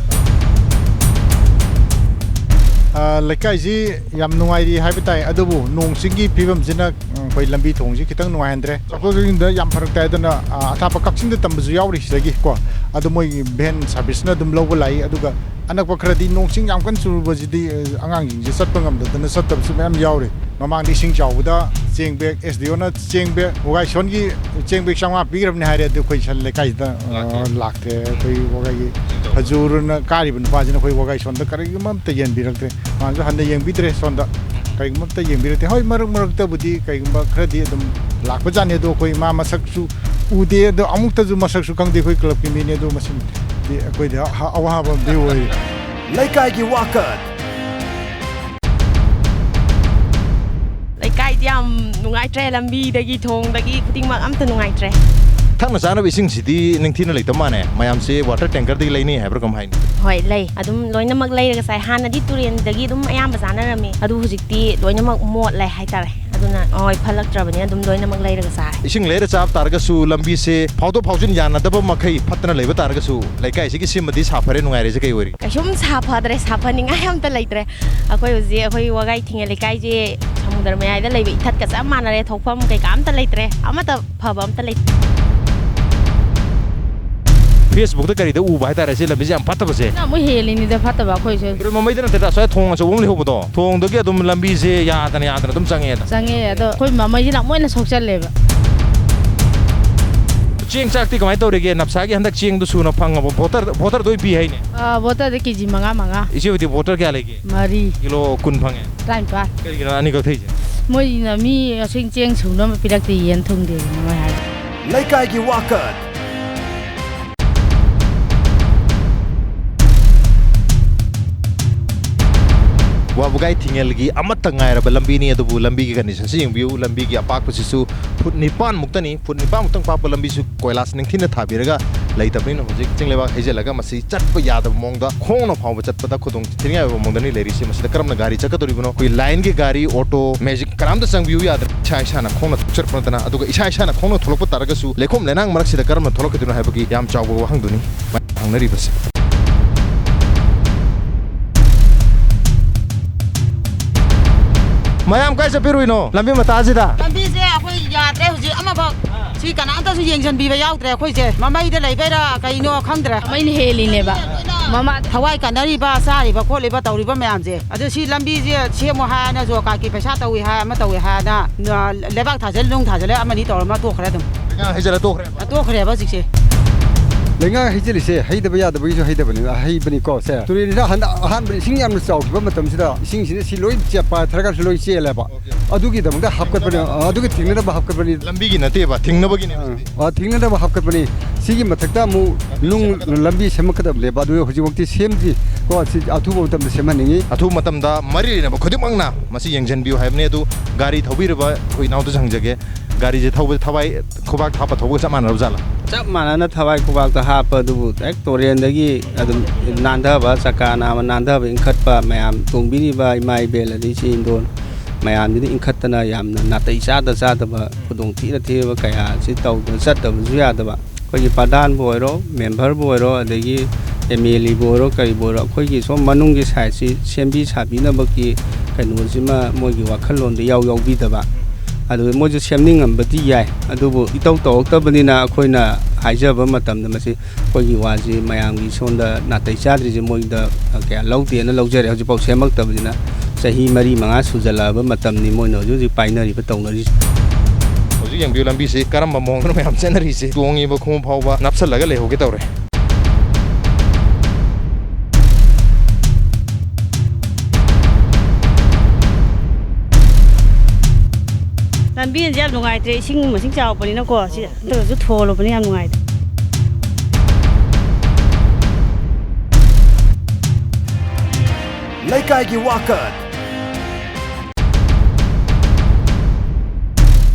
ꯑ, ꯂꯩꯀꯥꯏꯁꯤ ꯌꯥꯝ ꯅꯨꯡꯉꯥꯏꯔꯤ ꯍꯥꯏꯕ ꯇꯥꯏ, ꯑꯗꯨꯕꯨ ꯅꯣꯡ ꯆꯤꯡꯒꯤ ꯐꯤꯕꯝꯁꯤꯅ, ꯎꯝ, ꯑꯩꯈꯣꯏ ꯂꯝꯕꯤ ꯊꯣꯡꯁꯤ ꯈꯤꯇꯪ ꯅꯨꯡꯉꯥꯏꯍꯟꯗ꯭ꯔꯦ꯫ ꯆꯠꯊꯣꯛ ꯆꯠꯁꯤꯟꯗ ꯌꯥꯝ ꯐꯔꯛ ꯇꯥꯏ, ꯑꯗꯨꯅ, ꯑ, ꯑꯊꯥꯞꯄ ꯀꯛꯆꯤꯡꯗ ꯇꯝꯕꯁꯨ ꯌꯥꯎꯔꯤ ꯁꯤꯗꯒꯤ ꯀꯣ꯫ ꯑꯗꯣ ꯃꯣꯏꯒꯤ ꯚꯦꯟ ꯁꯥꯔꯚꯤꯁꯅ ꯑꯗꯨꯝ ꯂꯧꯕ ꯂꯥꯛꯏ, ꯑꯗꯨꯒ ꯑꯅꯛꯄ ꯈꯔꯗꯤ ꯅꯣꯡ ꯆꯤꯡ ꯌꯥꯝ ꯀꯟꯅ ꯆꯨꯔꯨꯕꯁꯤꯗꯤ, ꯑ, ꯑꯉꯥꯡꯁꯤꯡꯁꯦ ꯆꯠꯄ ꯉꯝꯗꯗꯅ ꯆꯠꯇꯕꯁꯨ ꯃꯌꯥꯝ ꯌꯥꯎꯔꯤ꯫ ꯃꯃꯥꯡꯗ ꯏꯁꯤꯡ ꯆꯥꯎꯕꯗ ꯆꯦꯡ ꯕꯦꯛ, ꯑꯦꯁ ꯗꯤ ꯑꯣꯅ ꯆꯦꯡ ꯕꯦꯛ, ꯋꯥꯒꯥꯏꯁꯣꯟꯒꯤ ꯆꯦꯡ ꯕꯦꯛ ꯆꯥꯝꯃꯉꯥ ꯄꯤꯈ꯭ꯔꯕꯅꯦ ꯍꯥꯏꯔꯦ, ꯑꯗꯨ ꯑꯩꯈꯣꯏ ꯁꯟ ꯂꯩꯀꯥꯏꯁꯤꯗ, ꯑ, ꯂꯥꯛꯇꯦ꯫ ꯂꯥꯛꯇꯦ꯫ ꯑꯩꯈꯣꯏ ꯋꯥꯒꯥꯏꯒꯤ ꯍꯖꯨꯔꯅ ꯀꯥꯔꯤꯕ ꯅꯨꯄꯥꯁꯤꯅ ꯑꯩꯈꯣꯏ ꯋꯥꯒꯥꯏꯁꯣꯟꯗ ꯀꯔꯤꯒꯨꯝꯕ ꯑꯝꯇ ꯌꯦꯡꯕꯤꯔꯛꯇ꯭ꯔꯦ꯫ ꯃꯥꯅꯁꯨ ꯍꯟꯅ ꯌꯦꯡꯕꯤꯗ꯭ꯔꯦ ꯁꯣꯝꯗ꯫ ꯀꯔꯤꯒꯨꯝꯕ ꯑꯝꯇ ꯌꯦꯡꯕꯤꯔꯛꯇꯦ꯫ ꯍꯣꯏ, ꯃꯔꯛ ꯃꯔꯛꯇꯕꯨꯗꯤ ꯀꯔꯤꯒꯨꯝꯕ ꯈꯔꯗꯤ ꯑꯗꯨꯝ ꯂꯥꯛꯄꯖꯥꯠꯅꯤ, ꯑꯗꯣ ꯑꯩꯈꯣꯏ ꯃꯥ ꯃꯁꯛꯁꯨ ꯎꯗꯦ, ꯑꯗꯣ ꯑꯃꯨꯛꯇꯁꯨ ꯃꯁꯛꯁꯨ ꯈꯪꯗꯦ꯫ ꯑꯩꯈꯣꯏ ꯀ꯭ꯂꯕꯀꯤ ꯃꯤꯅꯤ, ꯑꯗꯣ ꯃꯁꯤꯗꯤ ꯑꯩꯈꯣꯏꯗꯤ ꯑ-, ꯑꯋꯥꯕ ꯑꯃꯗꯤ ꯑꯣꯏ꯫ ꯂꯩꯀꯥꯏꯒꯤ ꯋꯥꯀꯠ꯫ ꯂꯩꯀꯥꯏꯗꯤ ꯌꯥꯝ ꯅꯨꯡꯉꯥꯏꯇ꯭ꯔꯦ, ꯂꯝꯕꯤꯗꯒꯤ, ꯊꯣꯡꯗꯒꯤ, ꯈꯨꯗꯤꯡꯃꯛ ꯑꯝꯇ ꯅꯨꯡꯉꯥꯏꯇ꯭ꯔꯦ꯫ ꯊꯛꯅ ꯆꯥꯅꯕ ꯏꯁꯤꯡꯁꯤꯗꯤ ꯅꯤꯡꯊꯤꯅ ꯂꯩꯇꯕ ꯃꯥꯜꯂꯦ꯫ ꯃꯌꯥꯝꯁꯦ ꯋꯥꯇꯔ ꯇꯦꯡꯀꯔꯗꯒꯤ ꯂꯩꯅꯩ ꯍꯥꯏꯕ꯭ꯔꯥ ꯀꯝ ꯍꯥꯏꯅꯤ? ꯍꯣꯏ, ꯂꯩ꯫ ꯑꯗꯨꯝ ꯂꯣꯏꯅꯃꯛ ꯂꯩꯔꯒ ꯆꯥꯏ꯫ ꯍꯥꯟꯅꯗꯤ ꯇꯨꯔꯦꯟꯗꯒꯤ ꯑꯗꯨꯝ ꯑꯌꯥꯝꯕ ꯆꯥꯅꯔꯝꯃꯤ, ꯑꯗꯨ ꯍꯧꯖꯤꯛꯇꯤ ꯂꯣꯏꯅꯃꯛ ꯃꯣꯠꯂꯦ ꯍꯥꯏꯇꯥꯔꯦ꯫ ꯑꯗꯨꯅ, ꯍꯣꯏ, ꯐꯠꯂꯛꯇ꯭ꯔꯕꯅꯤꯅ ꯑꯗꯨꯝ ꯂꯣꯏꯅꯃꯛ ꯂꯩꯔꯒ ꯆꯥꯔꯦ꯫ ꯏꯁꯤꯡ ꯂꯩꯔ ꯆꯥꯕ ꯇꯥꯔꯒꯁꯨ ꯂꯝꯕꯤꯁꯦ ꯐꯥꯎꯗꯣꯛ ꯐꯥꯎꯖꯤꯟ ꯌꯥꯅꯗꯕ ꯃꯈꯩ ꯐꯠꯇꯅ ꯂꯩꯕ ꯇꯥꯔꯒꯁꯨ, ꯂꯩꯀꯥꯏꯁꯤꯒꯤ ꯁꯤꯃꯗꯤ ꯁꯥꯐꯔꯦ, ꯅꯨꯡꯉꯥꯏꯔꯦꯁꯦ ꯀꯩ ꯑꯣꯏꯔꯤ? ꯀꯩꯁꯨꯝ ꯁꯥꯐꯗ꯭ꯔꯦ, ꯁꯥꯐꯅꯤꯡꯉꯥꯏ ꯑꯝꯇ ꯂꯩꯇ꯭ꯔꯦ꯫ ꯑꯩꯈꯣꯏ ꯍꯧꯖꯤꯛ, ꯑꯩꯈꯣꯏ ꯋꯥꯒꯥꯏ ꯊꯤꯡꯉꯦ ꯂꯩꯀꯥꯏꯁꯦ ꯁꯃꯨꯗ꯭ꯔ ꯃꯌꯥꯏꯗ ꯂꯩꯕ ꯏꯊꯠꯀ ꯆꯞ ꯃꯥꯟꯅꯔꯦ, ꯊꯣꯛꯐꯝ ꯀꯩꯀꯥ ꯑꯝꯇ ꯂꯩꯇ꯭ꯔꯦ, ꯑꯃꯠꯇ ꯐꯕ ꯑꯝꯇ ꯂꯩꯇ꯭ꯔꯦ꯫ ꯐꯦꯁꯕꯨꯛꯇ ꯀꯔꯤꯗ ꯎꯕ ꯍꯥꯏꯇꯥꯔꯦ, ꯁꯤ ꯂꯝꯕꯤꯁꯦ ꯌꯥꯝ ꯐꯠꯇꯕꯁꯦ꯫ ꯁꯤꯅ ꯑꯃꯨꯛ ꯍꯦꯜꯂꯤꯅꯤꯗ ꯐꯠꯇꯕ ꯑꯩꯈꯣꯏꯁꯨ꯫ ꯇꯨꯔꯦꯜ ꯃꯃꯩꯗ ꯅꯠꯇꯦꯗ, ꯑꯁ꯭ꯋꯥꯏ ꯊꯣꯡ ꯑꯆꯧꯕ ꯑꯃ ꯂꯩꯍꯧꯕꯗꯣ, ꯊꯣꯡꯗꯒꯤ ꯑꯗꯨꯝ ꯂꯝꯕꯤꯁꯦ ꯌꯥꯗꯅ ꯌꯥꯗꯅ ꯑꯗꯨꯝ ꯆꯪꯉꯦꯗ꯫ ꯆꯪꯉꯦ, ꯑꯗꯣ ꯑꯩꯈꯣꯏ ꯃꯃꯩꯁꯤꯅ ꯑꯃꯨꯛ ꯍꯦꯟꯅ ꯁꯣꯛꯆꯜꯂꯦꯕ꯫ ꯆꯦꯡ ꯆꯥꯛꯇꯤ ꯀꯃꯥꯏꯅ ꯇꯧꯔꯤꯒꯦ? ꯅꯞꯁꯥꯒꯤ ꯍꯟꯗꯛ ꯆꯦꯡꯗꯨ ꯁꯨꯅ ꯐꯪꯉꯕꯣ? ꯚꯣꯇꯔ, ꯚꯣꯇꯔꯗ ꯑꯣꯏꯅ ꯄꯤ ꯍꯥꯏꯅꯦ꯫ ꯑꯥ, ꯚꯣꯇꯔꯗ ꯀꯦ ꯖꯤ ꯃꯉꯥ ꯃꯉꯥ꯫ ꯏꯆꯦ ꯍꯣꯏꯗꯤ ꯚꯣꯇꯔ ꯀꯌꯥ ꯂꯩꯒꯦ? ꯃꯔꯤ꯫ ꯀꯤꯂꯣ ꯀꯨꯟ ꯐꯪꯉꯦ꯫ ꯇꯔꯥꯅꯤꯄꯥꯜ꯫ ꯀꯔꯤꯒꯤꯅꯣ ꯑꯅꯤ ꯀꯛꯊꯩꯁꯦ? ꯃꯣꯏꯅ ꯃꯤ ꯃꯁꯤꯡ ꯆꯦꯡ ꯁꯨꯅꯕ ꯄꯤꯔꯛꯇꯦ, ꯌꯦꯟ ꯊꯨꯡꯗꯦꯅ ꯃꯣꯏ ꯍꯥꯏ꯫ ꯂꯩꯀꯥꯏꯒꯤ ꯋꯥꯀꯠ꯫ ꯋꯥꯕꯒꯥꯏ ꯊꯤꯡꯉꯦꯜꯒꯤ ꯑꯃꯠꯇ ꯉꯥꯏꯔꯕ ꯂꯝꯕꯤꯅꯤ, ꯑꯗꯨꯕꯨ ꯂꯝꯕꯤꯒꯤ ꯀꯟꯗꯤꯁꯟꯁꯤ ꯌꯦꯡꯕꯤꯌꯨ꯫ ꯂꯝꯕꯤꯒꯤ ꯑꯄꯥꯛꯄꯁꯤꯁꯨ ꯐꯨꯠ ꯅꯤꯄꯥꯟ ꯃꯨꯛꯇꯅꯤ꯫ ꯐꯨꯠ ꯅꯤꯄꯥꯟ ꯃꯨꯛꯇꯪ ꯄꯥꯛꯄ ꯂꯝꯕꯤꯁꯨ ꯀꯣꯏꯂꯥꯁ ꯅꯤꯡꯊꯤꯅ ꯊꯥꯕꯤꯔꯒ ꯂꯩꯇꯕꯅꯤꯅ ꯍꯧꯖꯤꯛ ꯆꯤꯡ ꯂꯩꯕꯥꯛ ꯍꯩꯖꯤꯜꯂꯒ ꯃꯁꯤ ꯆꯠꯄ ꯌꯥꯗꯕ ꯃꯑꯣꯡꯗ, ꯈꯣꯡꯅ ꯐꯥꯎꯕ ꯆꯠꯄꯗ ꯈꯨꯗꯣꯡ ꯊꯤꯅꯤꯡꯉꯥꯏ ꯑꯣꯏꯕ ꯃꯑꯣꯡꯗꯅꯤ ꯂꯩꯔꯤꯁꯦ꯫ ꯃꯁꯤꯗ ꯀꯔꯝꯅ ꯒꯥꯔꯤ ꯆꯠꯀꯗꯧꯔꯤꯕꯅꯣ? ꯑꯩꯈꯣꯏ ꯂꯥꯏꯟꯒꯤ ꯒꯥꯔꯤ, ꯑꯣꯇꯣ, ꯃꯦꯖꯤꯛ ꯀꯅꯥꯝꯇ ꯆꯪꯕꯤꯌꯨ ꯌꯥꯗ꯭ꯔꯦ꯫ ꯏꯁꯥ ꯏꯁꯥꯅ ꯈꯣꯡꯅ ꯊꯣꯛꯆꯔꯛꯄ ꯅꯠꯇꯅ, ꯑꯗꯨꯒ ꯏꯁꯥ ꯏꯁꯥꯅ ꯈꯣꯡꯅ ꯊꯣꯛꯂꯛꯄ ꯇꯥꯔꯒꯁꯨ ꯂꯩꯈꯣꯝ ꯂꯩꯅꯥꯡ ꯃꯔꯛꯁꯤꯗ ꯀꯔꯝꯅ ꯊꯣꯛꯂꯛꯀꯗꯣꯏꯅꯣ ꯍꯥꯏꯕꯒꯤ ꯌꯥꯝ ꯆꯥꯎꯕ ꯋꯥꯍꯪꯗꯨꯅꯤ ꯍꯪꯅꯔꯤꯕꯁꯦ꯫ ꯃꯌꯥꯝ ꯀꯥꯏ ꯆꯠꯄꯤꯔꯨꯏꯅꯣ ꯂꯝꯕꯤ ꯃꯇꯥꯁꯤꯗ? ꯂꯝꯕꯤꯁꯦ ꯑꯩꯈꯣꯏ ꯌꯥꯗ꯭ꯔꯦ ꯍꯧꯖꯤꯛ, ꯑꯃꯐꯥꯎ ꯁꯤ ꯀꯅꯥꯝꯇꯁꯨ ꯌꯦꯡꯁꯤꯟꯕꯤꯕ ꯌꯥꯎꯗ꯭ꯔꯦ ꯑꯩꯈꯣꯏꯁꯦ꯫ ꯃꯃꯩꯗ ꯂꯩꯕꯩꯔꯥ ꯀꯩꯅꯣ ꯈꯪꯗ꯭ꯔꯦ꯫ ꯃꯩꯅ ꯍꯦꯜꯂꯤꯅꯦꯕ꯫ ꯃꯃꯥ ꯊꯋꯥꯏ ꯀꯟꯅꯔꯤꯕ, ꯆꯥꯔꯤꯕ ꯈꯣꯠꯂꯤꯕ ꯇꯧꯔꯤꯕ ꯃꯌꯥꯝꯁꯦ꯫ ꯑꯗꯨ ꯁꯤ ꯂꯝꯕꯤꯁꯦ ꯁꯦꯝꯃꯣ ꯍꯥꯏꯅ ꯖꯣꯕ ꯀꯥꯔꯗꯀꯤ ꯄꯩꯁꯥ ꯇꯧꯏ ꯍꯥꯏ, ꯑꯃ ꯇꯧꯏ ꯍꯥꯏꯅ, ꯂꯩꯕꯥꯛ ꯊꯥꯖꯤꯜ, ꯅꯨꯡ ꯊꯥꯖꯤꯜꯂ ꯑꯃꯅꯤ ꯇꯧꯔꯝꯃ ꯇꯣꯛꯈ꯭ꯔꯦ ꯑꯗꯨꯝ꯫ ꯂꯩꯉꯥꯛ ꯍꯩꯖꯤꯜꯂ ꯇꯣꯛꯈ꯭ꯔꯦꯕ꯫ ꯇꯣꯛꯈ꯭ꯔꯦꯕ ꯍꯧꯖꯤꯛꯁꯦ꯫ ꯂꯩꯉꯥꯛ ꯍꯩꯖꯤꯜꯂꯤꯁꯦ ꯍꯩꯗꯕ ꯌꯥꯗꯕꯒꯤꯁꯨ ꯍꯩꯗꯕꯅꯤ, ꯍꯩꯕꯅꯤꯀꯣ ꯁꯦ꯫ ꯇꯨꯔꯦꯜꯁꯤꯗ ꯍꯟꯗꯛ ꯑꯍꯥꯟꯕ ꯏꯁꯤꯡ ꯌꯥꯝꯅ ꯆꯥꯎꯈꯤꯕ ꯃꯇꯝꯁꯤꯗ ꯏꯁꯤꯡꯁꯤꯅ ꯁꯤ ꯂꯣꯏ ꯆꯦ-, ꯄꯥꯏꯊꯔꯒ ꯂꯣꯏ ꯆꯦꯜꯂꯦꯕ꯫ ꯑꯗꯨꯒꯤꯗꯃꯛꯇ ꯍꯥꯞꯀꯠꯄꯅꯦ, ꯑꯗꯨꯒꯤ ꯊꯤꯡꯅꯅꯕ ꯍꯥꯞꯀꯠꯄꯅꯤ꯫ ꯂꯝꯕꯤꯒꯤ ꯅꯠꯇꯦꯕ, ꯊꯤꯡꯅꯕꯒꯤꯅꯦꯕ ꯁꯤꯗꯤ꯫ ꯑ, ꯊꯤꯡꯅꯅꯕ ꯍꯥꯞꯀꯠꯄꯅꯤ꯫ ꯁꯤꯒꯤ ꯃꯊꯛꯇ ꯑꯃꯨꯛ ꯅꯨꯡ ꯂꯝꯕꯤ ꯁꯦꯝꯃꯛꯀꯗꯕꯅꯦꯕ, ꯑꯗꯨ ꯍꯧꯖꯤꯛꯐꯥꯎꯗꯤ ꯁꯦꯝꯗ꯭ꯔꯤ꯫ ꯀꯣ, ꯁꯤ ꯑꯊꯨꯕ ꯃꯇꯝꯗ ꯁꯦꯝꯍꯟꯅꯤꯡꯉꯤ꯫ ꯑꯊꯨꯕ ꯃꯇꯝꯗ ꯃꯔꯤ ꯂꯩꯅꯕ ꯈꯨꯗꯤꯡꯃꯛꯅ ꯃꯁꯤ ꯌꯦꯡꯁꯤꯟꯕꯤꯌꯨ ꯍꯥꯏꯕꯅꯤ꯫ ꯑꯗꯨ ꯒꯥꯔꯤ ꯊꯧꯕꯤꯔꯤꯕ ꯑꯩꯈꯣꯏ ꯏꯅꯥꯎꯗꯁꯨ ꯍꯪꯖꯒꯦ꯫ ꯒꯥꯔꯤꯁꯦ ꯊꯧꯕꯗ ꯊꯋꯥꯏ ꯈꯨꯕꯥꯛ ꯍꯥꯞꯄ ꯊꯧꯕꯒ ꯆꯞ ꯃꯥꯟꯅꯔꯕ ꯖꯥꯠꯂꯥ? ꯆꯞ ꯃꯥꯟꯅꯅ ꯊꯋꯥꯏ ꯈꯨꯕꯥꯛꯇ ꯍꯥꯞꯄ ꯑꯗꯨꯕꯨ ꯍꯦꯛ ꯇꯨꯔꯦꯟꯗꯒꯤ ꯑꯗꯨꯝ ꯅꯥꯟꯊꯕ, ꯆꯀꯥ ꯅꯥꯝꯃ ꯅꯥꯟꯊꯕ, ꯏꯟꯈꯠꯄ, ꯃꯌꯥꯝ ꯇꯣꯡꯕꯤꯔꯤꯕ ꯏꯃꯥ ꯏꯕꯦꯜ ꯑꯗꯩ ꯏꯆꯦ ꯏꯟꯗꯣꯟ ꯃꯌꯥꯝꯁꯤꯅ ꯏꯟꯈꯠꯇꯅ ꯌꯥꯝꯅ ꯅꯥꯇꯩ ꯆꯥꯗ ꯆꯥꯗꯕ, ꯈꯨꯗꯣꯡ ꯊꯤꯅ ꯊꯤꯕ ꯀꯌꯥ ꯑꯁꯤ ꯇꯧꯗꯅ ꯆꯠꯇꯕꯁꯨ ꯌꯥꯗꯕ꯫ ꯑꯩꯈꯣꯏꯒꯤ ꯄ꯭ꯔꯙꯥꯟꯕꯨ ꯑꯣꯏꯔꯣ, ꯃꯦꯝꯕꯔꯕꯨ ꯑꯣꯏꯔꯣ, ꯑꯗꯒꯤ ꯑꯦꯝ ꯑꯦꯜ ꯑꯦꯕꯨ ꯑꯣꯏꯔꯣ, ꯀꯔꯤꯕꯨ ꯑꯣꯏꯔꯣ, ꯑꯩꯈꯣꯏꯒꯤ ꯁꯣꯝ ꯃꯅꯨꯡꯒꯤ ꯁꯥꯏꯠꯁꯤ ꯁꯦꯝꯕꯤ ꯁꯥꯕꯤꯅꯕꯒꯤ ꯀꯩꯅꯣꯁꯤꯃ ꯃꯣꯏꯒꯤ ꯋꯥꯈꯜꯂꯣꯟꯗ ꯏꯌꯥꯎ ꯌꯥꯎꯕꯤꯗꯕ꯫ ꯑꯗꯨꯒ ꯃꯣꯏꯁꯨ ꯁꯦꯝꯅꯤꯡꯉꯝꯕꯗꯤ ꯌꯥꯏ, ꯑꯗꯨꯕꯨ ꯏꯇꯧ ꯇꯧꯔꯛꯇꯕꯅꯤꯅ ꯑꯩꯈꯣꯏꯅ ꯍꯥꯏꯖꯕ ꯃꯇꯝꯗ ꯃꯁꯤ ꯑꯩꯈꯣꯏꯒꯤ ꯋꯥꯁꯤ ꯃꯌꯥꯝꯒꯤ ꯁꯣꯝꯗ ꯅꯥꯇꯩ ꯆꯥꯗ꯭ꯔꯤꯁꯦ ꯃꯣꯏꯗ ꯀꯌꯥ ꯂꯧꯗꯦꯅ ꯂꯧꯖꯔꯦ꯫ ꯍꯧꯖꯤꯛꯐꯥꯎ ꯁꯦꯝꯃꯛꯇꯕꯅꯤꯅ ꯆꯍꯤ ꯃꯔꯤ ꯃꯉꯥ ꯁꯨꯖꯜꯂꯛꯑꯕ ꯃꯇꯝꯅꯤ ꯃꯣꯏꯅ ꯍꯧꯖꯤꯛ ꯍꯧꯖꯤꯛ ꯄꯥꯏꯅꯔꯤꯕ ꯇꯧꯅꯔꯤꯁꯦ꯫ ꯍꯧꯖꯤꯛ ꯌꯦꯡꯕꯤꯌꯨ, ꯂꯝꯕꯤꯁꯤ ꯀꯔꯝꯕ ꯃꯑꯣꯡꯗꯅꯣ ꯃꯌꯥꯝ ꯆꯠꯅꯔꯤꯁꯦ꯫ ꯇꯣꯡꯉꯤꯕ ꯈꯣꯡꯎꯞ ꯐꯥꯎꯕ ꯅꯞꯁꯜꯂꯒ ꯂꯩꯍꯧꯒꯦ ꯇꯧꯔꯦ꯫ ꯂꯝꯕꯤꯁꯦ ꯌꯥꯝ ꯅꯨꯡꯉꯥꯏꯇ꯭ꯔꯦ, ꯏꯁꯤꯡ ꯃꯁꯤꯡ ꯆꯥꯎꯕꯅꯤꯅꯀꯣ꯫ ꯁꯤ ꯍꯟꯗꯛꯁꯨ ꯊꯣꯜꯂꯨꯕꯅꯤ, ꯌꯥꯝ ꯅꯨꯡꯉꯥꯏꯇꯦ꯫ ꯂꯩꯀꯥꯏꯒꯤ ꯋꯥꯀꯠ꯫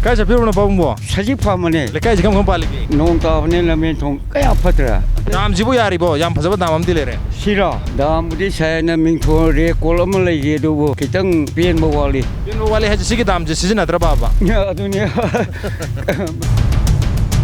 ꯀꯥꯏ ꯆꯠꯄꯤꯔꯨꯕꯅꯣ ꯄꯥꯕꯨꯡꯕꯣ? ꯁꯖꯤꯛ ꯐꯥꯝꯕꯅꯦ꯫ ꯂꯩꯀꯥꯏꯁꯤ ꯀꯔꯝ ꯀꯔꯝ ꯄꯥꯜꯂꯤꯒꯦ? ꯅꯣꯡ ꯇꯥꯕꯅꯦ, ꯂꯝꯕꯤ ꯊꯣꯡ ꯀꯌꯥ ꯐꯠꯇ꯭ꯔꯦ꯫ ꯗꯥꯝꯁꯤꯕꯨ ꯌꯥꯔꯤꯕꯣ? ꯌꯥꯝ ꯐꯖꯕ ꯗꯥꯝ ꯑꯃꯗꯤ ꯂꯩꯔꯦ꯫ ꯁꯤꯔꯣ? ꯗꯥꯝꯕꯨꯗꯤ ꯁꯥꯏꯅ ꯃꯤꯡꯊꯣꯜ ꯔꯦꯀꯣꯜ ꯑꯃ ꯂꯩꯔꯤ, ꯑꯗꯨꯕꯨ ꯈꯤꯇꯪ ꯄꯦꯟꯕ ꯋꯥꯠꯂꯤ꯫ ꯄꯦꯟꯕ ꯋꯥꯠꯂꯤ ꯍꯥꯏꯁꯦ ꯁꯤꯒꯤ ꯗꯥꯝꯁꯦ ꯁꯤꯖꯤꯟꯅꯗ꯭ꯔꯕꯕ? ꯑꯗꯨꯅꯦ꯫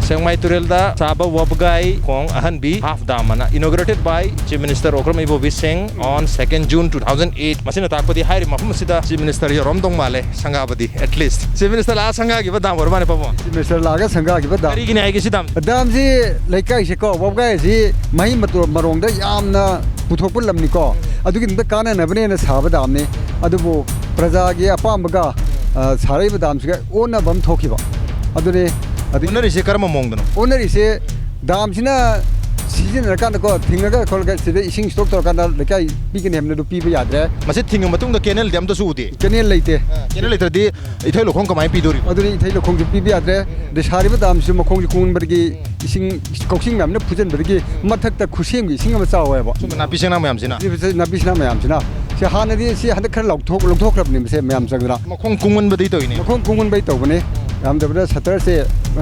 ꯁꯦꯛꯃꯥꯏ ꯇꯨꯔꯦꯜꯗ ꯁꯥꯕ ꯋꯥꯕꯒꯥꯏ ꯈꯣꯡ ꯑꯍꯟꯕꯤ half dam ꯑꯅ inaugurated by Chief Minister Okram Ibobi Singh on second June two thousand eight꯫ ꯃꯁꯤꯅ ꯇꯥꯛꯄꯗꯤ ꯍꯥꯏꯔꯤꯕ ꯃꯐꯝ ꯑꯁꯤꯗ Chief Minister ꯌꯧꯔꯝꯗꯧ ꯃꯥꯜꯂꯦ, ꯁꯪꯒꯥꯕꯗꯤ, at least꯫ Chief Minister ꯂꯥꯛꯑ ꯁꯪꯒꯥꯈꯤꯕ dam ꯑꯣꯏꯔ ꯃꯥꯜꯂꯦ, ꯄꯥꯕꯨꯡ꯫ Chief Minister ꯂꯥꯛꯑꯒ ꯁꯪꯒꯥꯈꯤꯕ dam꯫ ꯀꯔꯤꯒꯤꯅꯤ ꯍꯥꯏꯒꯦ ꯁꯤ dam? Damꯁꯤ ꯂꯩꯀꯥꯏꯁꯦꯀꯣ, ꯋꯥꯕꯒꯥꯏꯁꯤ ꯃꯍꯩ ꯃꯇꯣ-, ꯃꯔꯣꯡꯗ ꯌꯥꯝꯅ ꯄꯨꯊꯣꯛꯄ ꯂꯝꯅꯤꯀꯣ꯫ ꯑꯗꯨꯒꯤꯗꯃꯛꯇ ꯀꯥꯟꯅꯅꯕꯅꯦꯅ ꯁꯥꯕ damꯅꯤ꯫ ꯑꯗꯨꯕꯨ ꯄ꯭ꯔꯖꯥꯒꯤ ꯑꯄꯥꯝꯕꯒ, ꯑ, ꯁꯥꯔꯛꯏꯕ damꯁꯤꯒ ꯑꯣꯟꯅꯕ ꯑꯃ ꯊꯣꯛꯈꯤꯕ꯫ ꯑꯗꯨꯅꯤ꯫ ꯑꯗꯒꯤ ꯑꯣꯟꯅꯔꯤꯁꯦ ꯀꯔꯝꯕ ꯃꯑꯣꯡꯗꯅꯣ? ꯑꯣꯟꯅꯔꯤꯁꯦ damꯁꯤꯅ ꯁꯤꯖꯤꯟꯅꯔꯀꯥꯟꯗꯀꯣ, ꯊꯤꯡꯉꯒ ꯈꯣꯠꯂꯒ ꯁꯤꯗ ꯏꯁꯤꯡ stock ꯇꯧꯔꯀꯥꯟꯗ ꯂꯩꯀꯥꯏ ꯄꯤꯒꯅꯤ ꯍꯥꯏꯕꯅ ꯑꯗꯨ ꯄꯤꯕ ꯌꯥꯗ꯭ꯔꯦ꯫ ꯃꯁꯤ ꯊꯤꯡꯉ ꯃꯇꯨꯡꯗ canalꯗꯤ ꯑꯝꯇꯁꯨ ꯎꯗꯦ? Canal ꯂꯩꯇꯦ꯫ ꯑ, canal ꯂꯩꯇ꯭ꯔꯗꯤ ꯏꯊꯩ ꯂꯧꯈꯣꯡ ꯀꯃꯥꯏꯅ ꯄꯤꯗꯣꯔꯤꯕ? ꯑꯗꯨꯗꯤ ꯏꯊꯩ ꯂꯧꯈꯣꯡꯁꯨ ꯄꯤꯕ ꯌꯥꯗ꯭ꯔꯦ꯫ ꯑꯗꯩ ꯁꯥꯔꯤꯕ damꯁꯤꯁꯨ ꯃꯈꯣꯡꯁꯦ ꯀꯨꯡꯃꯟꯕꯗꯒꯤ ꯏꯁꯤꯡ ꯀꯧꯁꯤꯡ ꯃꯌꯥꯝꯅ ꯐꯨꯖꯟꯕꯗꯒꯤ ꯃꯊꯛꯇ ꯈꯨꯠꯁꯦꯝꯒꯤ ꯏꯁꯤꯡ ꯑꯃ ꯆꯥꯎꯋꯦꯕ꯫ ꯁꯨꯝꯕ ꯅꯥꯄꯤ ꯁꯤꯡꯅꯥ ꯃꯌꯥꯝꯁꯤꯅ? ꯁꯤ ꯅꯥꯄꯤ ꯁꯤꯡꯅꯥ ꯃꯌꯥꯝꯁꯤꯅ꯫ ꯁꯤ ꯍꯥꯟꯅꯗꯤ ꯁꯤ ꯍꯟꯗꯛ ꯈꯔ ꯂꯧꯊꯣꯛ-, ꯂꯧꯊꯣꯛꯈ꯭ꯔꯕꯅꯦ ꯃꯁꯦ ꯃꯌꯥꯝ ꯆꯪꯗꯅ꯫ ꯃꯈꯣꯡ ꯀꯨꯡꯃꯟꯕꯗꯒꯤ ꯇꯧꯔꯤꯅꯦ꯫ ꯃꯈꯣꯡ ꯀꯨꯡꯃꯟꯕꯩ ꯇꯧꯕꯅꯦ꯫ ꯌꯥꯝꯗꯕꯗ shutterꯁꯦ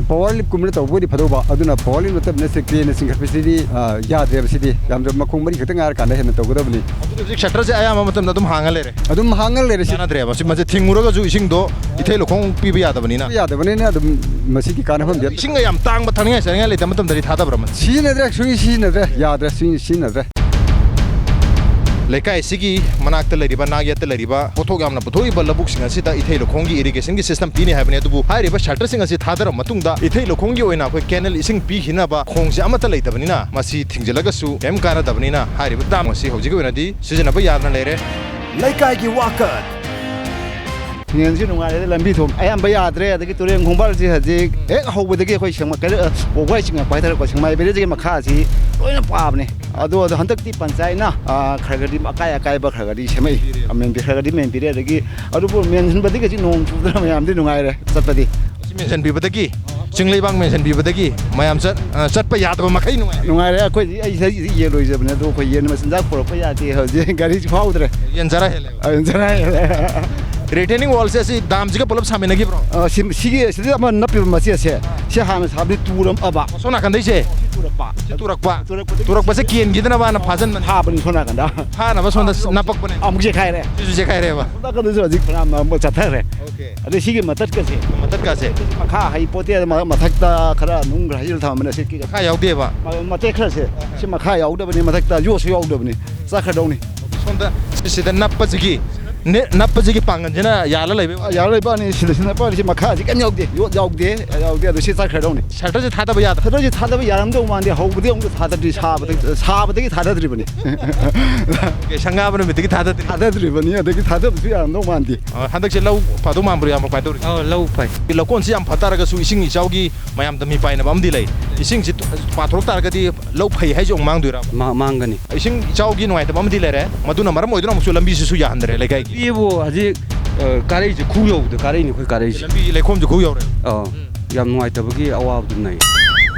power liftꯀꯨꯝꯕꯅ ꯇꯧꯕ ꯑꯣꯏꯗꯤ ꯐꯗꯧꯕ꯫ ꯑꯗꯨꯅ power lift ꯅꯠꯇꯕꯅꯤꯅ ꯆꯦꯛꯇꯦꯅ ꯆꯤꯡꯈꯠꯄꯁꯤꯗꯤ, ꯑ, ꯌꯥꯗ꯭ꯔꯦꯕ ꯁꯤꯗꯤ꯫ ꯌꯥꯝꯗꯕ ꯃꯈꯣꯡ ꯃꯔꯤ ꯈꯛꯇ ꯉꯥꯏꯔꯀꯥꯟꯗ ꯍꯦꯟꯅ ꯇꯧꯒꯗꯕꯅꯤ꯫ ꯑꯗꯨꯗꯤ ꯍꯧꯖꯤꯛ shutterꯁꯦ ꯑꯌꯥꯝꯕ ꯃꯇꯝꯗ ꯑꯗꯨꯝ ꯍꯥꯡꯉ ꯂꯩꯔꯦ? ꯑꯗꯨꯝ ꯍꯥꯡꯉ ꯂꯩꯔꯦ ꯁꯤ꯫ ꯀꯥꯟꯅꯗ꯭ꯔꯦꯕ꯫ ꯁꯤ ꯃꯁꯤ ꯊꯤꯡꯉꯨꯔꯒꯁꯨ ꯏꯁꯤꯡꯗꯣ ꯏꯊꯩ ꯂꯧꯈꯣꯡ ꯄꯤꯕ ꯌꯥꯗꯕꯅꯤꯅ꯫ ꯌꯥꯗꯕꯅꯤꯅ ꯑꯗꯨꯝ ꯃꯁꯤꯒꯤ ꯀꯥꯟꯅꯐꯝꯗꯤ ꯏꯁꯤꯡꯒ ꯌꯥꯝ ꯇꯥꯡꯕ ꯊꯛꯅꯤꯡꯉꯥꯏ ꯆꯥꯅꯤꯡꯉꯥꯏ ꯂꯩꯇꯕ ꯃꯇꯝꯗꯗꯤ ꯊꯥꯗꯕ꯭ꯔꯥ ꯃꯁꯤ? ꯁꯤꯖꯤꯟꯅꯗ꯭ꯔꯦ, ꯁꯨꯡꯁꯤ ꯁꯤꯖꯤꯟꯅꯗ꯭ꯔꯦ꯫ ꯌꯥꯗ꯭ꯔꯦ, ꯁꯨꯡꯁꯤ ꯁꯤꯖꯤꯟꯅꯗ꯭ꯔꯦ꯫ ꯂꯩꯀꯥꯏ ꯑꯁꯤꯒꯤ ꯃꯅꯥꯛꯇ ꯂꯩꯔꯤꯕ, ꯅꯥꯛ ꯌꯦꯠꯇ ꯂꯩꯔꯤꯕ, ꯄꯣꯠꯊꯣꯛ ꯌꯥꯝꯅ ꯄꯨꯊꯣꯛꯏꯕ ꯂꯧꯕꯨꯛꯁꯤꯡ ꯑꯁꯤꯗ ꯏꯊꯩ ꯂꯧꯈꯣꯡꯒꯤ irrigationꯒꯤ system ꯄꯤꯅꯤ ꯍꯥꯏꯕꯅꯤ꯫ ꯑꯗꯨꯕꯨ ꯍꯥꯏꯔꯤꯕ shutterꯁꯤꯡ ꯑꯁꯤ ꯊꯥꯗꯔꯕ ꯃꯇꯨꯡꯗ ꯏꯊꯩ ꯂꯧꯈꯣꯡꯒꯤ ꯑꯣꯏꯅ ꯑꯩꯈꯣꯏ canal ꯏꯁꯤꯡ ꯄꯤꯈꯤꯅꯕ ꯈꯣꯡꯁꯦ ꯑꯃꯠꯇ ꯂꯩꯇꯕꯅꯤꯅ, ꯃꯁꯤ ꯊꯤꯡꯖꯤꯜꯂꯒꯁꯨ ꯀꯔꯤꯝ ꯀꯥꯟꯅꯗꯕꯅꯤꯅ, ꯍꯥꯏꯔꯤꯕ dam ꯑꯁꯤ ꯍꯧꯖꯤꯛꯀꯤ ꯑꯣꯏꯅꯗꯤ ꯁꯤꯖꯤꯟꯅꯕ ꯌꯥꯗꯅ ꯂꯩꯔꯦ꯫ ꯂꯩꯀꯥꯏꯒꯤ ꯋꯥꯀꯠ꯫ ꯅꯦꯟꯁꯤ ꯅꯨꯡꯉꯥꯏꯔꯦ, ꯂꯝꯕꯤ ꯊꯣꯡ ꯑꯌꯥꯝꯕ ꯌꯥꯗ꯭ꯔꯦ, ꯑꯗꯒꯤ ꯇꯨꯔꯦꯟ ꯈꯣꯡꯕꯥꯜꯁꯤ ꯍꯧꯖꯤꯛ ꯍꯦꯛ ꯍꯧꯕꯗꯒꯤ ꯑꯩꯈꯣꯏ ꯁꯦꯡꯃ-, ꯀꯩꯅꯣ, ꯋꯥꯕꯒꯥꯏ ꯆꯤꯡꯉꯛꯄ ꯍꯥꯏꯇꯥꯔꯦꯀꯣ, ꯁꯦꯛꯃꯥꯏ villageꯀꯤ ꯃꯈꯥꯁꯤ ꯂꯣꯏꯅ ꯄꯥꯕꯅꯦ꯫ ꯑꯗꯣ, ꯑꯗꯣ ꯍꯟꯗꯛꯇꯤ ꯄꯟꯆꯥꯌꯠꯅ, ꯑ, ꯈꯔ ꯈꯔꯗꯤ ꯑꯀꯥꯏ ꯑꯀꯥꯏꯕ ꯈꯔ ꯈꯔꯗꯤ ꯁꯦꯝꯃꯛꯏ꯫ ꯃꯦꯟꯕꯤ-, ꯈꯔ ꯈꯔꯗꯤ ꯃꯦꯟꯕꯤꯔꯦ꯫ ꯑꯗꯒꯤ ꯑꯗꯨꯕꯨ ꯃꯦꯟꯁꯤꯟꯕꯗꯒꯤ ꯍꯧꯖꯤꯛ ꯅꯣꯡ ꯆꯨꯗꯅ ꯃꯌꯥꯝꯗꯤ ꯅꯨꯡꯉꯥꯏꯔꯦ ꯆꯠꯄꯗꯤ꯫ ꯃꯦꯟꯁꯤꯟꯕꯤꯕꯗꯒꯤ, ꯆꯤꯡꯂꯩꯕꯥꯛ ꯃꯦꯟꯁꯤꯟꯕꯤꯕꯗꯒꯤ ꯃꯌꯥꯝ ꯆꯠ-, ꯑ, ꯆꯠꯄ ꯌꯥꯗꯕ ꯃꯈꯩ ꯅꯨꯡꯉꯥꯏꯔꯦ꯫ ꯅꯨꯡꯉꯥꯏꯔꯦ꯫ ꯑꯩꯈꯣꯏꯗꯤ, ꯑꯩ, ꯑꯩ ꯌꯦꯟ ꯂꯣꯏꯖꯕꯅꯦ, ꯑꯗꯣ ꯑꯩꯈꯣꯏ ꯌꯦꯟ ꯃꯆꯤꯟꯖꯥꯛ ꯄꯨꯔꯛꯄ ꯌꯥꯗꯦ꯫ ꯍꯧꯖꯤꯛ ꯒꯥꯔꯤꯁꯨ ꯐꯥꯎꯗ꯭ꯔꯦ꯫ ꯌꯦꯟ ꯆꯔꯥ ꯍꯦꯜꯂꯦꯕ꯫ ꯑ, ꯌꯦꯟ ꯆꯔꯥ ꯍꯦꯜꯂꯦ꯫ ꯔꯤꯇꯦꯅꯤꯡ ꯋꯥꯜꯁꯦ ꯑꯁꯤ ꯗꯥꯝꯁꯤꯒ ꯄꯨꯂꯞ ꯁꯥꯃꯤꯟꯅꯈꯤꯕ꯭ꯔꯣ? ꯑ, ꯁꯤ, ꯁꯤꯒꯤ, ꯁꯤꯗ ꯑꯃ ꯅꯞꯄꯤꯕ ꯃꯆꯦꯠꯁꯦ, ꯁꯤ ꯍꯥꯟꯅ ꯁꯥꯕꯗꯤ ꯇꯨꯔꯝ-, ꯑꯕ꯫ ꯑꯁꯣꯝ ꯅꯥꯀꯟꯗꯩꯁꯦ? ꯁꯤ ꯇꯨꯔꯛꯄ꯫ ꯁꯤ ꯇꯨꯔꯛꯄ꯫ ꯇꯨꯔꯛꯄꯗꯒꯤ ꯇꯨꯔꯛꯄꯁꯦ ꯀꯦꯟꯈꯤꯗꯅꯕꯅ ꯐꯥꯖꯟꯕꯅꯦ꯫ ꯐꯥꯕꯅꯤ ꯁꯣꯝ ꯅꯥꯀꯟꯗ꯫ ꯐꯥꯅꯕ ꯁꯣꯝꯗ ꯅꯞꯄꯛꯄꯅꯦ꯫ ꯑꯃꯨꯛ ꯆꯦꯈꯥꯏꯔꯦ꯫ ꯁꯤꯁꯨ ꯆꯦꯈꯥꯏꯔꯦꯕ꯫ ꯁꯣꯝ ꯅꯥꯀꯟꯗꯁꯨ ꯍꯧꯖꯤꯛ ꯐꯅꯌꯥꯝ ꯑꯃꯨꯛ ꯆꯠꯊꯈ꯭ꯔꯦ꯫ ꯑꯣꯀꯦ꯫ ꯑꯗꯩ ꯁꯤꯒꯤ ꯃꯊꯛꯀꯁꯦ꯫ ꯃꯊꯛꯀꯥꯁꯦ꯫ ꯃꯈꯥ ꯍꯩ ꯄꯣꯠꯇꯦ, ꯃ-, ꯃꯊꯛꯇ ꯈꯔ ꯅꯨꯡ ꯈꯔ ꯍꯩꯖꯤꯜꯂ ꯊꯝꯃꯝꯕꯅꯦ꯫ ꯁꯤ ꯀꯤ-, ꯃꯈꯥ ꯌꯥꯎꯗꯦꯕ꯫ ꯃ-, ꯃꯇꯦꯛ ꯈꯔꯁꯦ꯫ ꯑꯍꯥ꯫ ꯁꯤ ꯃꯈꯥ ꯌꯥꯎꯗꯕꯅꯤ, ꯃꯊꯛꯇ ꯌꯣꯠꯁꯨ ꯌꯥꯎꯗꯕꯅꯤ꯫ ꯆꯠꯈ꯭ꯔꯗꯧꯅꯤ꯫ ꯁꯣꯝꯗ ꯁꯤꯗ ꯅꯞꯄꯁꯤꯒꯤ, ꯅꯦ-, ꯅꯞꯄꯁꯤꯒꯤ ꯄꯥꯡꯒꯜꯁꯤꯅ ꯌꯥꯜꯂ ꯂꯩꯕ꯫ ꯑ, ꯌꯥꯜꯂ ꯂꯩꯕ ꯋꯥꯅꯤ, ꯁꯤꯗ, ꯁꯤꯗ ꯅꯞꯄ ꯋꯥꯅꯤ, ꯁꯤ ꯃꯈꯥꯁꯤ ꯀꯩꯝ ꯌꯥꯎꯗꯦ, ꯌꯣꯠ ꯌꯥꯎꯗꯦ, ꯌꯥꯎꯗꯦ, ꯑꯗꯨ ꯁꯤ ꯆꯠꯈ꯭ꯔꯗꯧꯅꯤ꯫ ꯁꯇꯔꯁꯦ ꯊꯥꯗꯕ ꯌꯥꯗꯕ꯫ ꯁꯇꯔꯁꯦ ꯊꯥꯗꯕ ꯌꯥꯔꯝꯗꯧ ꯃꯥꯟꯗꯦ, ꯍꯧꯕꯗꯤ ꯑꯃꯨꯛ ꯊꯥꯗꯗ꯭ꯔꯤ, ꯁꯥꯕꯗꯒꯤ, ꯁꯥꯕꯗꯒꯤ ꯊꯥꯗꯗ꯭ꯔꯤꯕꯅꯤ꯫ ꯑꯣꯀꯦ, ꯁꯪꯒꯥꯕ ꯅꯨꯃꯤꯠꯇꯒꯤ ꯊꯥꯗꯗ꯭ꯔꯤ꯫ ꯊꯥꯗꯗ꯭ꯔꯤꯕꯅꯤ, ꯑꯗꯒꯤ ꯊꯥꯗꯕꯁꯨ ꯌꯥꯔꯝꯗꯧ ꯃꯥꯟꯗꯦ꯫ ꯑ, ꯍꯟꯗꯛꯁꯦ ꯂꯧ ꯐꯗꯧ ꯃꯥꯟꯕ꯭ꯔꯣ, ꯏꯌꯥꯝꯕ, ꯀꯃꯥꯏꯅ ꯇꯧꯔꯤ? ꯑꯧ, ꯂꯧ ꯐꯩ꯫ ꯂꯧꯀꯣꯟꯁꯤ ꯌꯥꯝ ꯐ ꯇꯥꯔꯒꯁꯨ ꯏꯁꯤꯡ ꯏꯆꯥꯎꯒꯤ ꯃꯌꯥꯝꯗ ꯃꯤꯄꯥꯏꯅꯕ ꯑꯃꯗꯤ ꯂꯩ꯫ ꯏꯁꯤꯡꯁꯤ ꯄꯥꯊꯣꯔꯛ ꯇꯥꯔꯒꯗꯤ ꯂꯧ ꯐꯩ ꯍꯥꯏꯁꯦ ꯑꯃꯨꯛ ꯃꯥꯡꯗꯣꯏꯔꯥ? ꯃꯥ-, ꯃꯥꯡꯒꯅꯤ꯫ ꯏꯁꯤꯡ ꯏꯆꯥꯎꯒꯤ ꯅꯨꯡꯉꯥꯏꯇꯕ ꯑꯃꯗꯤ ꯂꯩꯔꯦ꯫ ꯃꯗꯨꯅ ꯃꯔꯝ ꯑꯣꯏꯗꯨꯅ ꯑꯃꯨꯛꯁꯨ ꯂꯝꯕꯤꯁꯤꯁꯨ ꯌꯥꯍꯟꯗ꯭ꯔꯦ ꯂꯩꯀꯥꯏꯒꯤ꯫ ꯂꯝꯕꯤꯕꯨ ꯍꯧꯖꯤꯛ, ꯑ, ꯀꯥꯔꯛꯏꯁꯦ ꯈꯨ ꯌꯧꯕꯗ ꯀꯥꯔꯛꯏꯅꯦ ꯑꯩꯈꯣꯏ ꯀꯥꯔꯛꯏꯁꯦ꯫ ꯂꯝꯕꯤ ꯂꯩꯈꯣꯝꯁꯨ ꯈꯨ ꯌꯧꯔꯦ꯫ ꯑꯥ꯫ ꯎꯝ꯫ ꯌꯥꯝ ꯅꯨꯡꯉꯥꯏꯇꯕꯒꯤ ꯑꯋꯥꯕꯗꯨ ꯅꯪꯉꯤ꯫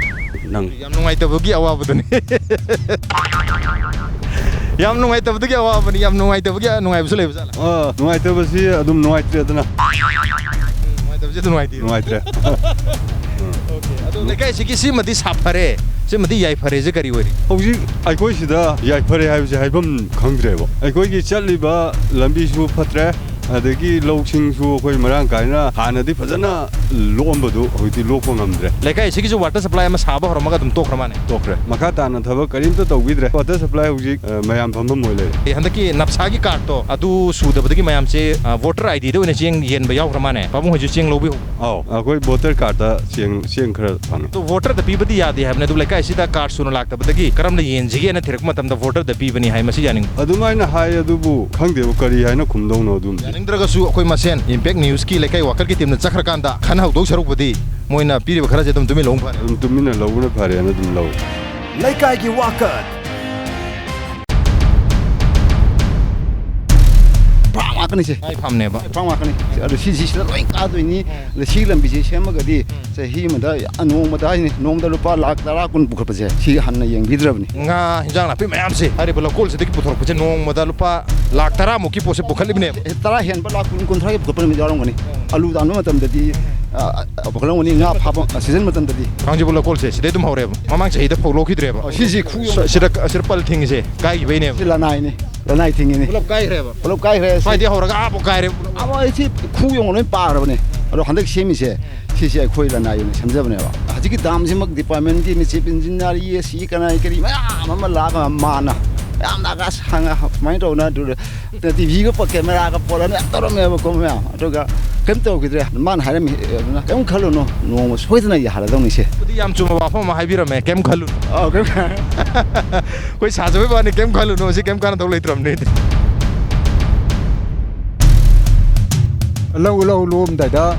ꯅꯪ꯫ ꯌꯥꯝ ꯅꯨꯡꯉꯥꯏꯇꯕꯒꯤ ꯑꯋꯥꯕꯗꯨꯅꯤ꯫ ꯌꯥꯝ ꯅꯨꯡꯉꯥꯏꯇꯕꯗꯒꯤ ꯑꯋꯥꯕꯅꯤ, ꯌꯥꯝ ꯅꯨꯡꯉꯥꯏꯇꯕꯒꯤ ꯅꯨꯡꯉꯥꯏꯕꯁꯨ ꯂꯩꯕ ꯖꯥꯠꯂꯥ? ꯑꯥ, ꯅꯨꯡꯉꯥꯏꯇꯕꯁꯤ ꯑꯗꯨꯝ ꯅꯨꯡꯉꯥꯏꯇ꯭ꯔꯦꯗꯅ꯫ ꯎꯝ, ꯅꯨꯡꯉꯥꯏꯇꯕꯁꯤ ꯑꯗꯨꯝ ꯅꯨꯡꯉꯥꯏꯇꯦ꯫ ꯅꯨꯡꯉꯥꯏꯇ꯭ꯔꯦ꯫ ꯑꯣꯀꯦ, ꯑꯗꯣ ꯂꯩꯀꯥꯏꯁꯤꯒꯤ ꯁꯤꯃꯗꯤ ꯁꯥꯐꯔꯦ, ꯁꯤꯃꯗꯤ ꯌꯥꯏꯐꯔꯦꯁꯦ ꯀꯔꯤ ꯑꯣꯏꯔꯤ? ꯍꯧꯖꯤꯛ ꯑꯩꯈꯣꯏ ꯁꯤꯗ ꯌꯥꯏꯐꯔꯦ ꯍꯥꯏꯕꯁꯦ ꯍꯥꯏꯐꯝ ꯈꯪꯗ꯭ꯔꯦꯕ꯫ ꯑꯩꯈꯣꯏꯒꯤ ꯆꯠꯂꯤꯕ ꯂꯝꯕꯤꯁꯨ ꯐꯠꯇ꯭ꯔꯦ, ꯑꯗꯒꯤ ꯂꯧꯁꯤꯡꯁꯨ ꯑꯩꯈꯣꯏ ꯃꯔꯥꯡ ꯀꯥꯏꯅ ꯍꯥꯟꯅꯗꯤ ꯐꯖꯅ ꯂꯣꯛꯑꯝꯕꯗꯨ ꯍꯧꯖꯤꯛꯇꯤ ꯂꯣꯛꯄ ꯉꯝꯗ꯭ꯔꯦ꯫ ꯂꯩꯀꯥꯏꯁꯤꯒꯤꯁꯨ ꯋꯥꯇꯔ ꯁꯄ꯭ꯂꯥꯏ ꯑꯃ ꯁꯥꯕ ꯍꯧꯔꯝꯃꯒ ꯑꯗꯨꯝ ꯇꯣꯛꯈ꯭ꯔ ꯃꯥꯅꯦ꯫ ꯇꯣꯛꯈ꯭ꯔꯦ꯫ ꯃꯈꯥ ꯇꯥꯅ ꯊꯕꯛ ꯀꯔꯤꯝꯇ ꯇꯧꯕꯤꯗ꯭ꯔꯦ꯫ ꯋꯥꯇꯔ ꯁꯄ꯭ꯂꯥꯏ ꯍꯧꯖꯤꯛ, ꯑ, ꯃꯌꯥꯝ ꯐꯝꯐꯝ ꯑꯣꯏ ꯂꯩꯔꯦ꯫ ꯑꯦ, ꯍꯟꯗꯛꯀꯤ ꯅꯞꯁꯥꯒꯤ ꯀꯥꯔꯠꯇꯣ ꯑꯗꯨ ꯁꯨꯗꯕꯗꯒꯤ ꯃꯌꯥꯝꯁꯦ, ꯑ, ꯚꯣꯇꯔ ꯑꯥꯏ ꯗꯤꯗ ꯑꯣꯏꯅ ꯆꯦꯡ ꯌꯦꯟꯕ ꯌꯥꯎꯈ꯭ꯔ ꯃꯥꯅꯦ꯫ ꯄꯥꯕꯨꯡ ꯍꯣꯏꯁꯨ ꯆꯦꯡ ꯂꯧꯕꯤꯍꯧ꯫ ꯑꯧ, ꯑꯩꯈꯣꯏ ꯚꯣꯇꯔ ꯀꯥꯔꯠꯇ ꯆꯦꯡ, ꯆꯦꯡ ꯈꯔ ꯐꯪꯉꯦ꯫ ꯑꯗꯨ ꯚꯣꯇꯔꯗ ꯄꯤꯕꯗꯤ ꯌꯥꯗꯦ ꯍꯥꯏꯕꯅꯤ꯫ ꯑꯗꯨ ꯂꯩꯀꯥꯏꯁꯤꯗ ꯀꯥꯔꯠ ꯁꯨꯅ ꯂꯥꯛꯇꯕꯗꯒꯤ ꯀꯔꯝꯅ ꯌꯦꯟꯁꯤꯒꯦꯅ ꯊꯤꯔꯛꯄ ꯃꯇꯝꯗ ꯚꯣꯇꯔꯗ ꯄꯤꯕꯅꯤ ꯍꯥꯏ꯫ ꯃꯁꯤ ꯌꯥꯅꯤꯡ- ꯑꯗꯨꯃꯥꯏꯅ ꯍꯥꯏ, ꯑꯗꯨꯕꯨ ꯈꯪꯗꯦꯕ ꯀꯔꯤ ꯍꯥꯏꯅ ꯈꯨꯝꯗꯧꯅꯣ ꯑꯗꯨꯝꯗꯤ꯫ ꯌꯥꯅꯤꯡꯗ꯭ꯔꯒꯁꯨ ꯑꯩꯈꯣꯏ ꯃꯁꯦꯟ ꯏꯝꯄꯦꯛ ꯅ꯭ꯌꯨꯁꯀꯤ ꯂꯩꯀꯥꯏ ꯋꯥꯀꯔꯒꯤ ꯇꯤꯝꯅ ꯆꯠꯈ꯭ꯔꯀꯥꯟꯗ ꯈꯟꯅꯍꯧꯗꯧ ꯁꯔꯨꯛꯄꯨꯗꯤ ꯃꯣꯏꯅ ꯄꯤꯔꯤꯕ ꯈꯔꯁꯦ ꯑꯗꯨꯝ ꯇꯨꯃꯤꯟ ꯂꯧꯕ ꯐꯔꯦ꯫ ꯑꯗꯨꯝ ꯇꯨꯃꯤꯟꯅ ꯂꯧꯕꯅ ꯐꯔꯦꯅ ꯑꯗꯨꯝ ꯂꯧꯏ꯫ ꯂꯩꯀꯥꯏꯒꯤ ꯋꯥꯀꯠ꯫ ꯉꯥꯛꯀꯅꯤꯁꯦ꯫ ꯉꯥꯒꯤ farmꯅꯦꯕ꯫ Farm ꯉꯥꯛꯀꯅꯤ꯫ ꯑꯗꯣ ꯁꯤꯁꯤ ꯁꯤꯗ ꯂꯣꯏ ꯀꯥꯗꯣꯏꯅꯤ꯫ ꯎꯝ꯫ ꯑꯗ ꯁꯤꯒꯤ ꯂꯝꯕꯤꯁꯦ ꯁꯦꯝꯃꯒꯗꯤ ꯎꯝ꯫ ꯆꯍꯤ ꯑꯃꯗ, ꯅꯣꯡꯃꯗ ꯍꯥꯏꯅꯤ, ꯅꯣꯡꯃꯗ ꯂꯨꯄꯥ ꯂꯥꯈ ꯇꯔꯥ ꯀꯨꯟ ꯄꯨꯈꯠꯄꯁꯦ ꯁꯤ ꯍꯟꯅ ꯌꯦꯡꯕꯤꯗ꯭ꯔꯕꯅꯤ꯫ ꯉꯥ, ꯍꯤꯟꯖꯥꯡ ꯅꯥꯄꯤ ꯃꯌꯥꯝꯁꯦ ꯍꯥꯏꯔꯤꯕ ꯂꯧꯀꯣꯜꯁꯤꯗꯒꯤ ꯄꯨꯊꯣꯔꯛꯄꯁꯦ ꯅꯣꯡꯃꯗ ꯂꯨꯄꯥ ꯂꯥꯈ ꯇꯔꯥꯃꯨꯛꯀꯤ ꯄꯣꯠꯁꯦ ꯄꯨꯈꯠꯂꯤꯕꯅꯦꯕ꯫ ꯑꯦ, ꯇꯔꯥ ꯍꯦꯟꯕ, ꯂꯥꯈ ꯀꯨꯟ, ꯀꯨꯟꯊ꯭ꯔꯥꯒꯤ ꯄꯨꯈꯠꯄ ꯅꯨꯃꯤꯠ ꯌꯥꯎꯔꯝꯒꯅꯤ꯫ ꯎꯝ꯫ ꯑꯂꯨ ꯇꯥꯟꯕ ꯃꯇꯝꯗꯗꯤ, ꯎꯝ꯫ ꯑ, ꯑ, ꯄꯨꯈꯠꯂꯝꯒꯅꯤ, ꯉꯥ ꯐꯥꯕ, ꯑ, season ꯃꯇꯝꯗꯗꯤ꯫ ꯀꯥꯡꯖꯤꯕꯨꯡ ꯂꯧꯀꯣꯜꯁꯦ ꯁꯤꯗꯩ ꯑꯗꯨꯝ ꯍꯧꯔꯦꯕ꯫ ꯃꯃꯥꯡ ꯆꯍꯤꯗ ꯐꯧ ꯂꯣꯛꯈꯤꯗ꯭ꯔꯦꯕ꯫ ꯑꯣ, ꯁꯤꯁꯤ ꯈꯨ ꯌꯧꯅ ꯁꯤꯗ, ꯁꯤꯗ ꯄꯜ ꯊꯤꯡꯉꯤꯁꯦ ꯀꯥꯏꯈꯤꯕꯩꯅꯦꯕ꯫ ꯁꯤ ꯂꯅꯥꯏꯅꯤ꯫ ꯂꯅꯥꯏ ꯊꯤꯡꯉꯤꯅꯤ꯫ ꯄꯨꯂꯞ ꯀꯥꯏꯈ꯭ꯔꯦꯕ? ꯄꯨꯂꯞ ꯀꯥꯏꯈ꯭ꯔꯦ꯫ ꯁ꯭ꯋꯥꯏꯗꯩ ꯍꯧꯔꯒ ꯑꯥꯕꯨꯛ ꯀꯥꯏꯔꯦ ꯄꯨꯂꯞ꯫ ꯑꯥ, ꯃꯣꯏ ꯁꯤ ꯈꯨ ꯌꯧꯅ ꯂꯣꯏ ꯄꯥꯈ꯭ꯔꯕꯅꯦ꯫ ꯑꯗꯣ ꯍꯟꯗꯛ ꯁꯦꯝꯃꯤꯁꯦ, ꯁꯤꯁꯦ ꯑꯩꯈꯣꯏ ꯂꯅꯥꯏ ꯑꯣꯏꯅ ꯁꯦꯝꯖꯕꯅꯦꯕ꯫ ꯍꯧꯖꯤꯛꯀꯤ dam ꯁꯤꯃꯛ department ꯀꯤ ꯃꯤ, chief engineer, E A ꯁꯤ ꯀꯅꯥꯏ ꯀꯔꯤ ꯃꯌꯥꯝ ꯑꯃ ꯂꯥꯛꯑꯒ ꯃꯥꯅ ꯌꯥꯝ ꯂꯥꯛꯑꯒ ꯑꯁ ꯍꯪꯉ ꯁꯨꯃꯥꯏꯅ ꯇꯧꯅ ꯑꯗꯨ ꯇꯤꯚꯤꯒ ꯄꯣ-, camera ꯒ ꯄꯣꯔꯛꯑꯒ ꯌꯥꯝ ꯇꯧꯔꯝꯃꯦꯕꯀꯣ ꯃꯌꯥꯝ꯫ ꯑꯗꯨꯒ ꯀꯩꯝ ꯇꯧꯈꯤꯗ꯭ꯔꯦ꯫ ꯃꯥꯅ ꯍꯥꯏꯔꯝꯃꯤ, ꯑꯗꯨꯅ "ꯀꯩꯝ ꯈꯜꯂꯨꯅꯨ, ꯅꯣꯡꯃ ꯁꯣꯏꯗꯅ ꯌꯥꯍꯜꯂꯗꯧꯅꯤꯁꯦ"꯫ ꯑꯗꯨꯗꯤ ꯌꯥꯝ ꯆꯨꯝꯕ ꯋꯥꯐꯝ ꯑꯃ ꯍꯥꯏꯕꯤꯔꯝꯃꯦ, "ꯀꯩꯝ ꯈꯜꯂꯨꯅꯨ"꯫ ꯑꯧ, ꯀꯩꯝ ꯈ- ꯑꯩꯈꯣꯏ ꯁꯥꯖꯕꯩ ꯋꯥꯅꯤ, ꯀꯩꯝ ꯈꯜꯂꯨꯅꯨ, ꯁꯤ ꯀꯩꯝ ꯀꯥꯟꯅꯗꯧ ꯂꯩꯇ꯭ꯔꯕꯅꯦ꯫ ꯂꯧ, ꯂꯧ ꯂꯣꯛꯑꯝꯗꯥꯏꯗ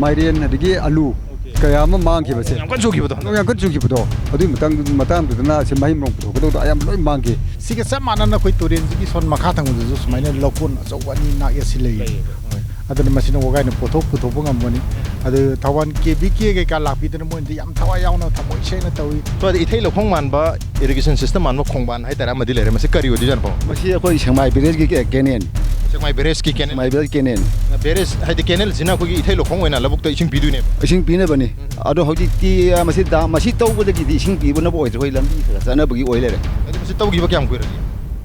ꯃꯥꯏꯔꯦꯟ ꯑꯗꯒꯤ ꯑꯂꯨ ꯑꯣꯀꯦ꯫ ꯀꯌꯥ ꯑꯃ ꯃꯥꯡꯈꯤꯕꯁꯦ꯫ ꯌꯥꯝ ꯀꯟꯅ ꯆꯨꯈꯤꯕꯗꯣ꯫ ꯅꯣꯡ ꯌꯥꯝ ꯀꯟꯅ ꯆꯨꯈꯤꯕꯗꯣ꯫ ꯑꯗꯨꯒꯤ ꯃꯇꯥꯡ-, ꯃꯇꯥꯡꯗꯨꯗꯅ ꯁꯤ ꯃꯍꯩ ꯃꯔꯣꯡ ꯄꯨꯊꯣꯛꯀꯗꯧꯗꯣ ꯑꯌꯥꯝꯕ ꯂꯣꯏ ꯃꯥꯡꯈꯤ꯫ ꯁꯤꯒ ꯆꯞ ꯃꯥꯟꯅꯅ ꯑꯩꯈꯣꯏ ꯇꯨꯔꯦꯟꯁꯤꯒꯤ ꯁꯣꯟ ꯃꯈꯥ ꯊꯪꯕꯗꯁꯨ ꯁꯨꯃꯥꯏꯅ ꯂꯧꯀꯣꯟ ꯑꯆꯧꯕ ꯑꯅꯤ ꯅꯥꯛ ꯌꯦꯠꯁꯤ ꯂꯩꯌꯦ꯫ ꯂꯩꯌꯦꯕ, ꯍꯣꯏ꯫ ꯑꯗꯨꯅ ꯃꯁꯤꯅ ꯋꯥꯒꯥꯏꯅ ꯄꯣꯠꯊꯣꯛ ꯄꯨꯊꯣꯛꯄ ꯉꯝꯒꯅꯤ꯫ ꯑꯗꯨ ꯊꯧꯕꯥꯜ ꯀꯦ ꯚꯤ ꯀꯦ ꯀꯩꯀꯥ ꯂꯥꯛꯄꯤꯗꯅ ꯃꯣꯏꯅꯗꯤ ꯌꯥꯝ ꯊꯋꯥꯏ ꯌꯥꯎꯅ ꯊꯃꯣꯏ ꯁꯦꯡꯅ ꯇꯧꯏ꯫ ꯁ꯭ꯋꯥꯏꯗ ꯏꯊꯩ ꯂꯧꯈꯣꯡ ꯃꯥꯟꯕ irrigation system ꯃꯥꯟꯕ ꯈꯣꯡꯕꯥꯟ ꯍꯥꯏꯇꯥꯔꯦ ꯑꯃꯗꯤ ꯂꯩꯔꯦ꯫ ꯃꯁꯤ ꯀꯔꯤ ꯑꯣꯏꯗꯣꯏꯖꯥꯠꯅꯣ? ꯃꯁꯤ ꯑꯩꯈꯣꯏ ꯁꯦꯛꯃꯥꯏ village ꯀꯤ ꯀꯦ-, canal꯫ ꯁꯦꯛꯃꯥꯏ barrage ꯀꯤ canal꯫ ꯁꯦꯛꯃꯥꯏ barrage canal꯫ Barrage ꯍꯥꯏꯗꯤ canal ꯁꯤꯅ ꯑꯩꯈꯣꯏꯒꯤ ꯏꯊꯩ ꯂꯧꯈꯣꯡ ꯑꯣꯏꯅ ꯂꯧꯕꯨꯛꯇ ꯏꯁꯤꯡ ꯄꯤꯗꯣꯏꯅꯦꯕ꯫ ꯏꯁꯤꯡ ꯄꯤꯅꯕꯅꯤ꯫ ꯎꯝ꯫ ꯑꯗꯣ ꯍꯧꯖꯤꯛꯇꯤ, ꯑ, ꯃꯁꯤ dam, ꯃꯁꯤ ꯇꯧꯕꯗꯒꯤꯗꯤ ꯏꯁꯤꯡ ꯄꯤꯕꯅꯕꯨ ꯑꯣꯏꯗ꯭ꯔꯦ, ꯑꯩꯈꯣꯏ ꯂꯝꯕꯤ ꯈꯔ ꯆꯠꯅꯕꯒꯤ ꯑꯣꯏ ꯂꯩꯔꯦ꯫ ꯑꯗꯨ ꯃꯁꯤ ꯇꯧꯈꯤꯕ ꯀꯌꯥꯝ ꯀꯨꯏꯔꯒꯦ?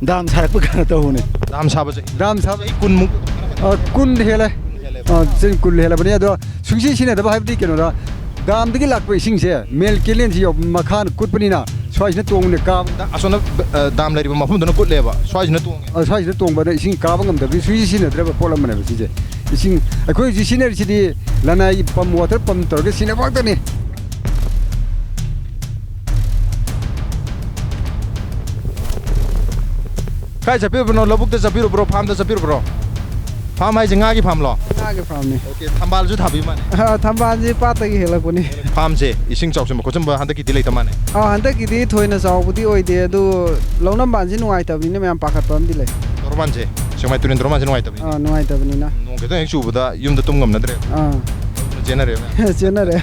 Dam ꯁꯥꯔꯛꯄ ꯀꯥꯟꯗ ꯇꯧꯕꯅꯦ꯫ Dam ꯁꯥꯕꯁꯦ? Dam ꯁꯥꯕ ꯆꯍꯤ ꯀꯨꯟꯃꯨꯛ? ꯑ, ꯀꯨꯟ ꯍꯦꯜꯂꯦ꯫ ꯀꯨꯟ ꯍꯦꯜꯂꯦꯕ꯫ ꯑ, ꯆꯍꯤ ꯀꯨꯟ ꯍꯦꯜꯂꯕꯅꯤ꯫ ꯑꯗꯣ ꯁꯨꯡꯁꯤ ꯁꯤꯖꯤꯟꯅꯗꯕ ꯍꯥꯏꯕꯗꯤ ꯀꯩꯅꯣꯗ, dam ꯗꯒꯤ ꯂꯥꯛꯄ ꯏꯁꯤꯡꯁꯦ main canal ꯁꯤ ꯌꯧ-, ꯃꯈꯥꯅ ꯀꯨꯠꯄꯅꯤꯅ ꯁ꯭ꯋꯥꯏꯁꯤꯅ ꯇꯣꯡꯕꯅꯦ, ꯀꯥꯕ꯫ ꯑ, ꯑꯁꯣꯝꯗ, ꯑ, dam ꯂꯩꯔꯤꯕ ꯃꯐꯝꯗꯨꯅ ꯀꯨꯠꯂꯦꯕ, ꯁ꯭ꯋꯥꯏꯁꯤꯅ ꯇꯣꯡꯉꯦ꯫ ꯑ, ꯁ꯭ꯋꯥꯏꯁꯤꯗ ꯇꯣꯡꯕꯗ ꯏꯁꯤꯡ ꯀꯥꯕ ꯉꯝꯗꯕꯒꯤ ꯁꯨꯡꯁꯤ ꯁꯤꯖꯤꯟꯅꯗ꯭ꯔꯕ ꯄꯣꯠ ꯑꯃꯅꯦꯕ ꯁꯤꯁꯦ꯫ ꯏꯁꯤꯡ ꯑꯩꯈꯣꯏ ꯍꯧꯖꯤꯛ ꯁꯤꯖꯤꯟꯅꯔꯤꯁꯤꯗꯤ ꯂꯅꯥꯏꯒꯤ pump, water pump ꯇꯧꯔꯒ ꯁꯤꯖꯤꯟꯅꯕ ꯉꯥꯛꯇꯅꯤ꯫ ꯀꯥꯏ ꯆꯠꯄꯤꯔꯨꯕꯅꯣ? ꯂꯧꯕꯨꯛꯇ ꯆꯠꯄꯤꯔꯨꯕ꯭ꯔꯣ? Farm ꯗ ꯆꯠꯄꯤꯔꯨꯕ꯭ꯔꯣ? Farm ꯍꯥꯏꯁꯦ ꯉꯥꯒꯤ farm ꯂꯣ? ꯉꯥꯒꯤ farm ꯅꯤ꯫ ꯑꯣꯀꯦ, ꯊꯝꯕꯥꯜꯁꯨ ꯊꯥꯕꯤꯕ ꯃꯥꯜꯂꯦ꯫ ꯑ, ꯊꯝꯕꯥꯜꯁꯤ ꯄꯥꯠꯇꯒꯤ ꯍꯦꯜꯂꯛꯄꯅꯤ꯫ Farm ꯁꯦ ꯏꯁꯤꯡ ꯆꯥꯎꯁꯤꯟꯕ ꯈꯣꯠꯆꯤꯟꯕ ꯍꯟꯗꯛꯀꯤꯗꯤ ꯂꯩꯇ ꯃꯥꯜꯂꯦ꯫ ꯑ, ꯍꯟꯗꯛꯀꯤꯗꯤ ꯊꯣꯏꯅ ꯆꯥꯎꯕꯗꯤ ꯑꯣꯏꯗꯦ, ꯑꯗꯨ ꯂꯧꯅꯝꯕꯥꯟꯁꯤ ꯅꯨꯡꯉꯥꯏꯇꯕꯅꯤꯅ ꯃꯌꯥꯝ ꯄꯥꯈꯠꯄ ꯑꯃꯗꯤ ꯂꯩ꯫ ꯇꯧꯔꯝ ꯇꯣꯔꯕꯥꯟꯁꯦ, ꯁꯦꯛꯃꯥꯏ ꯇꯨꯔꯦꯟ ꯇꯣꯔꯕꯥꯟꯁꯦ ꯅꯨꯡꯉꯥꯏꯇꯕꯅꯤ꯫ ꯑꯥ, ꯅꯨꯡꯉꯥꯏꯇꯕꯅꯤꯅ꯫ ꯅꯣꯡ ꯈꯤꯇꯪ ꯍꯦꯛ ꯆꯨꯕꯗ ꯌꯨꯝꯗ ꯇꯨꯝ ꯉꯝꯅꯗ꯭ꯔꯦ꯫ ꯑꯥ꯫ ꯑꯗꯨꯅ ꯆꯦꯟꯅꯔꯦ꯫ ꯆꯦꯟꯅꯔꯦ꯫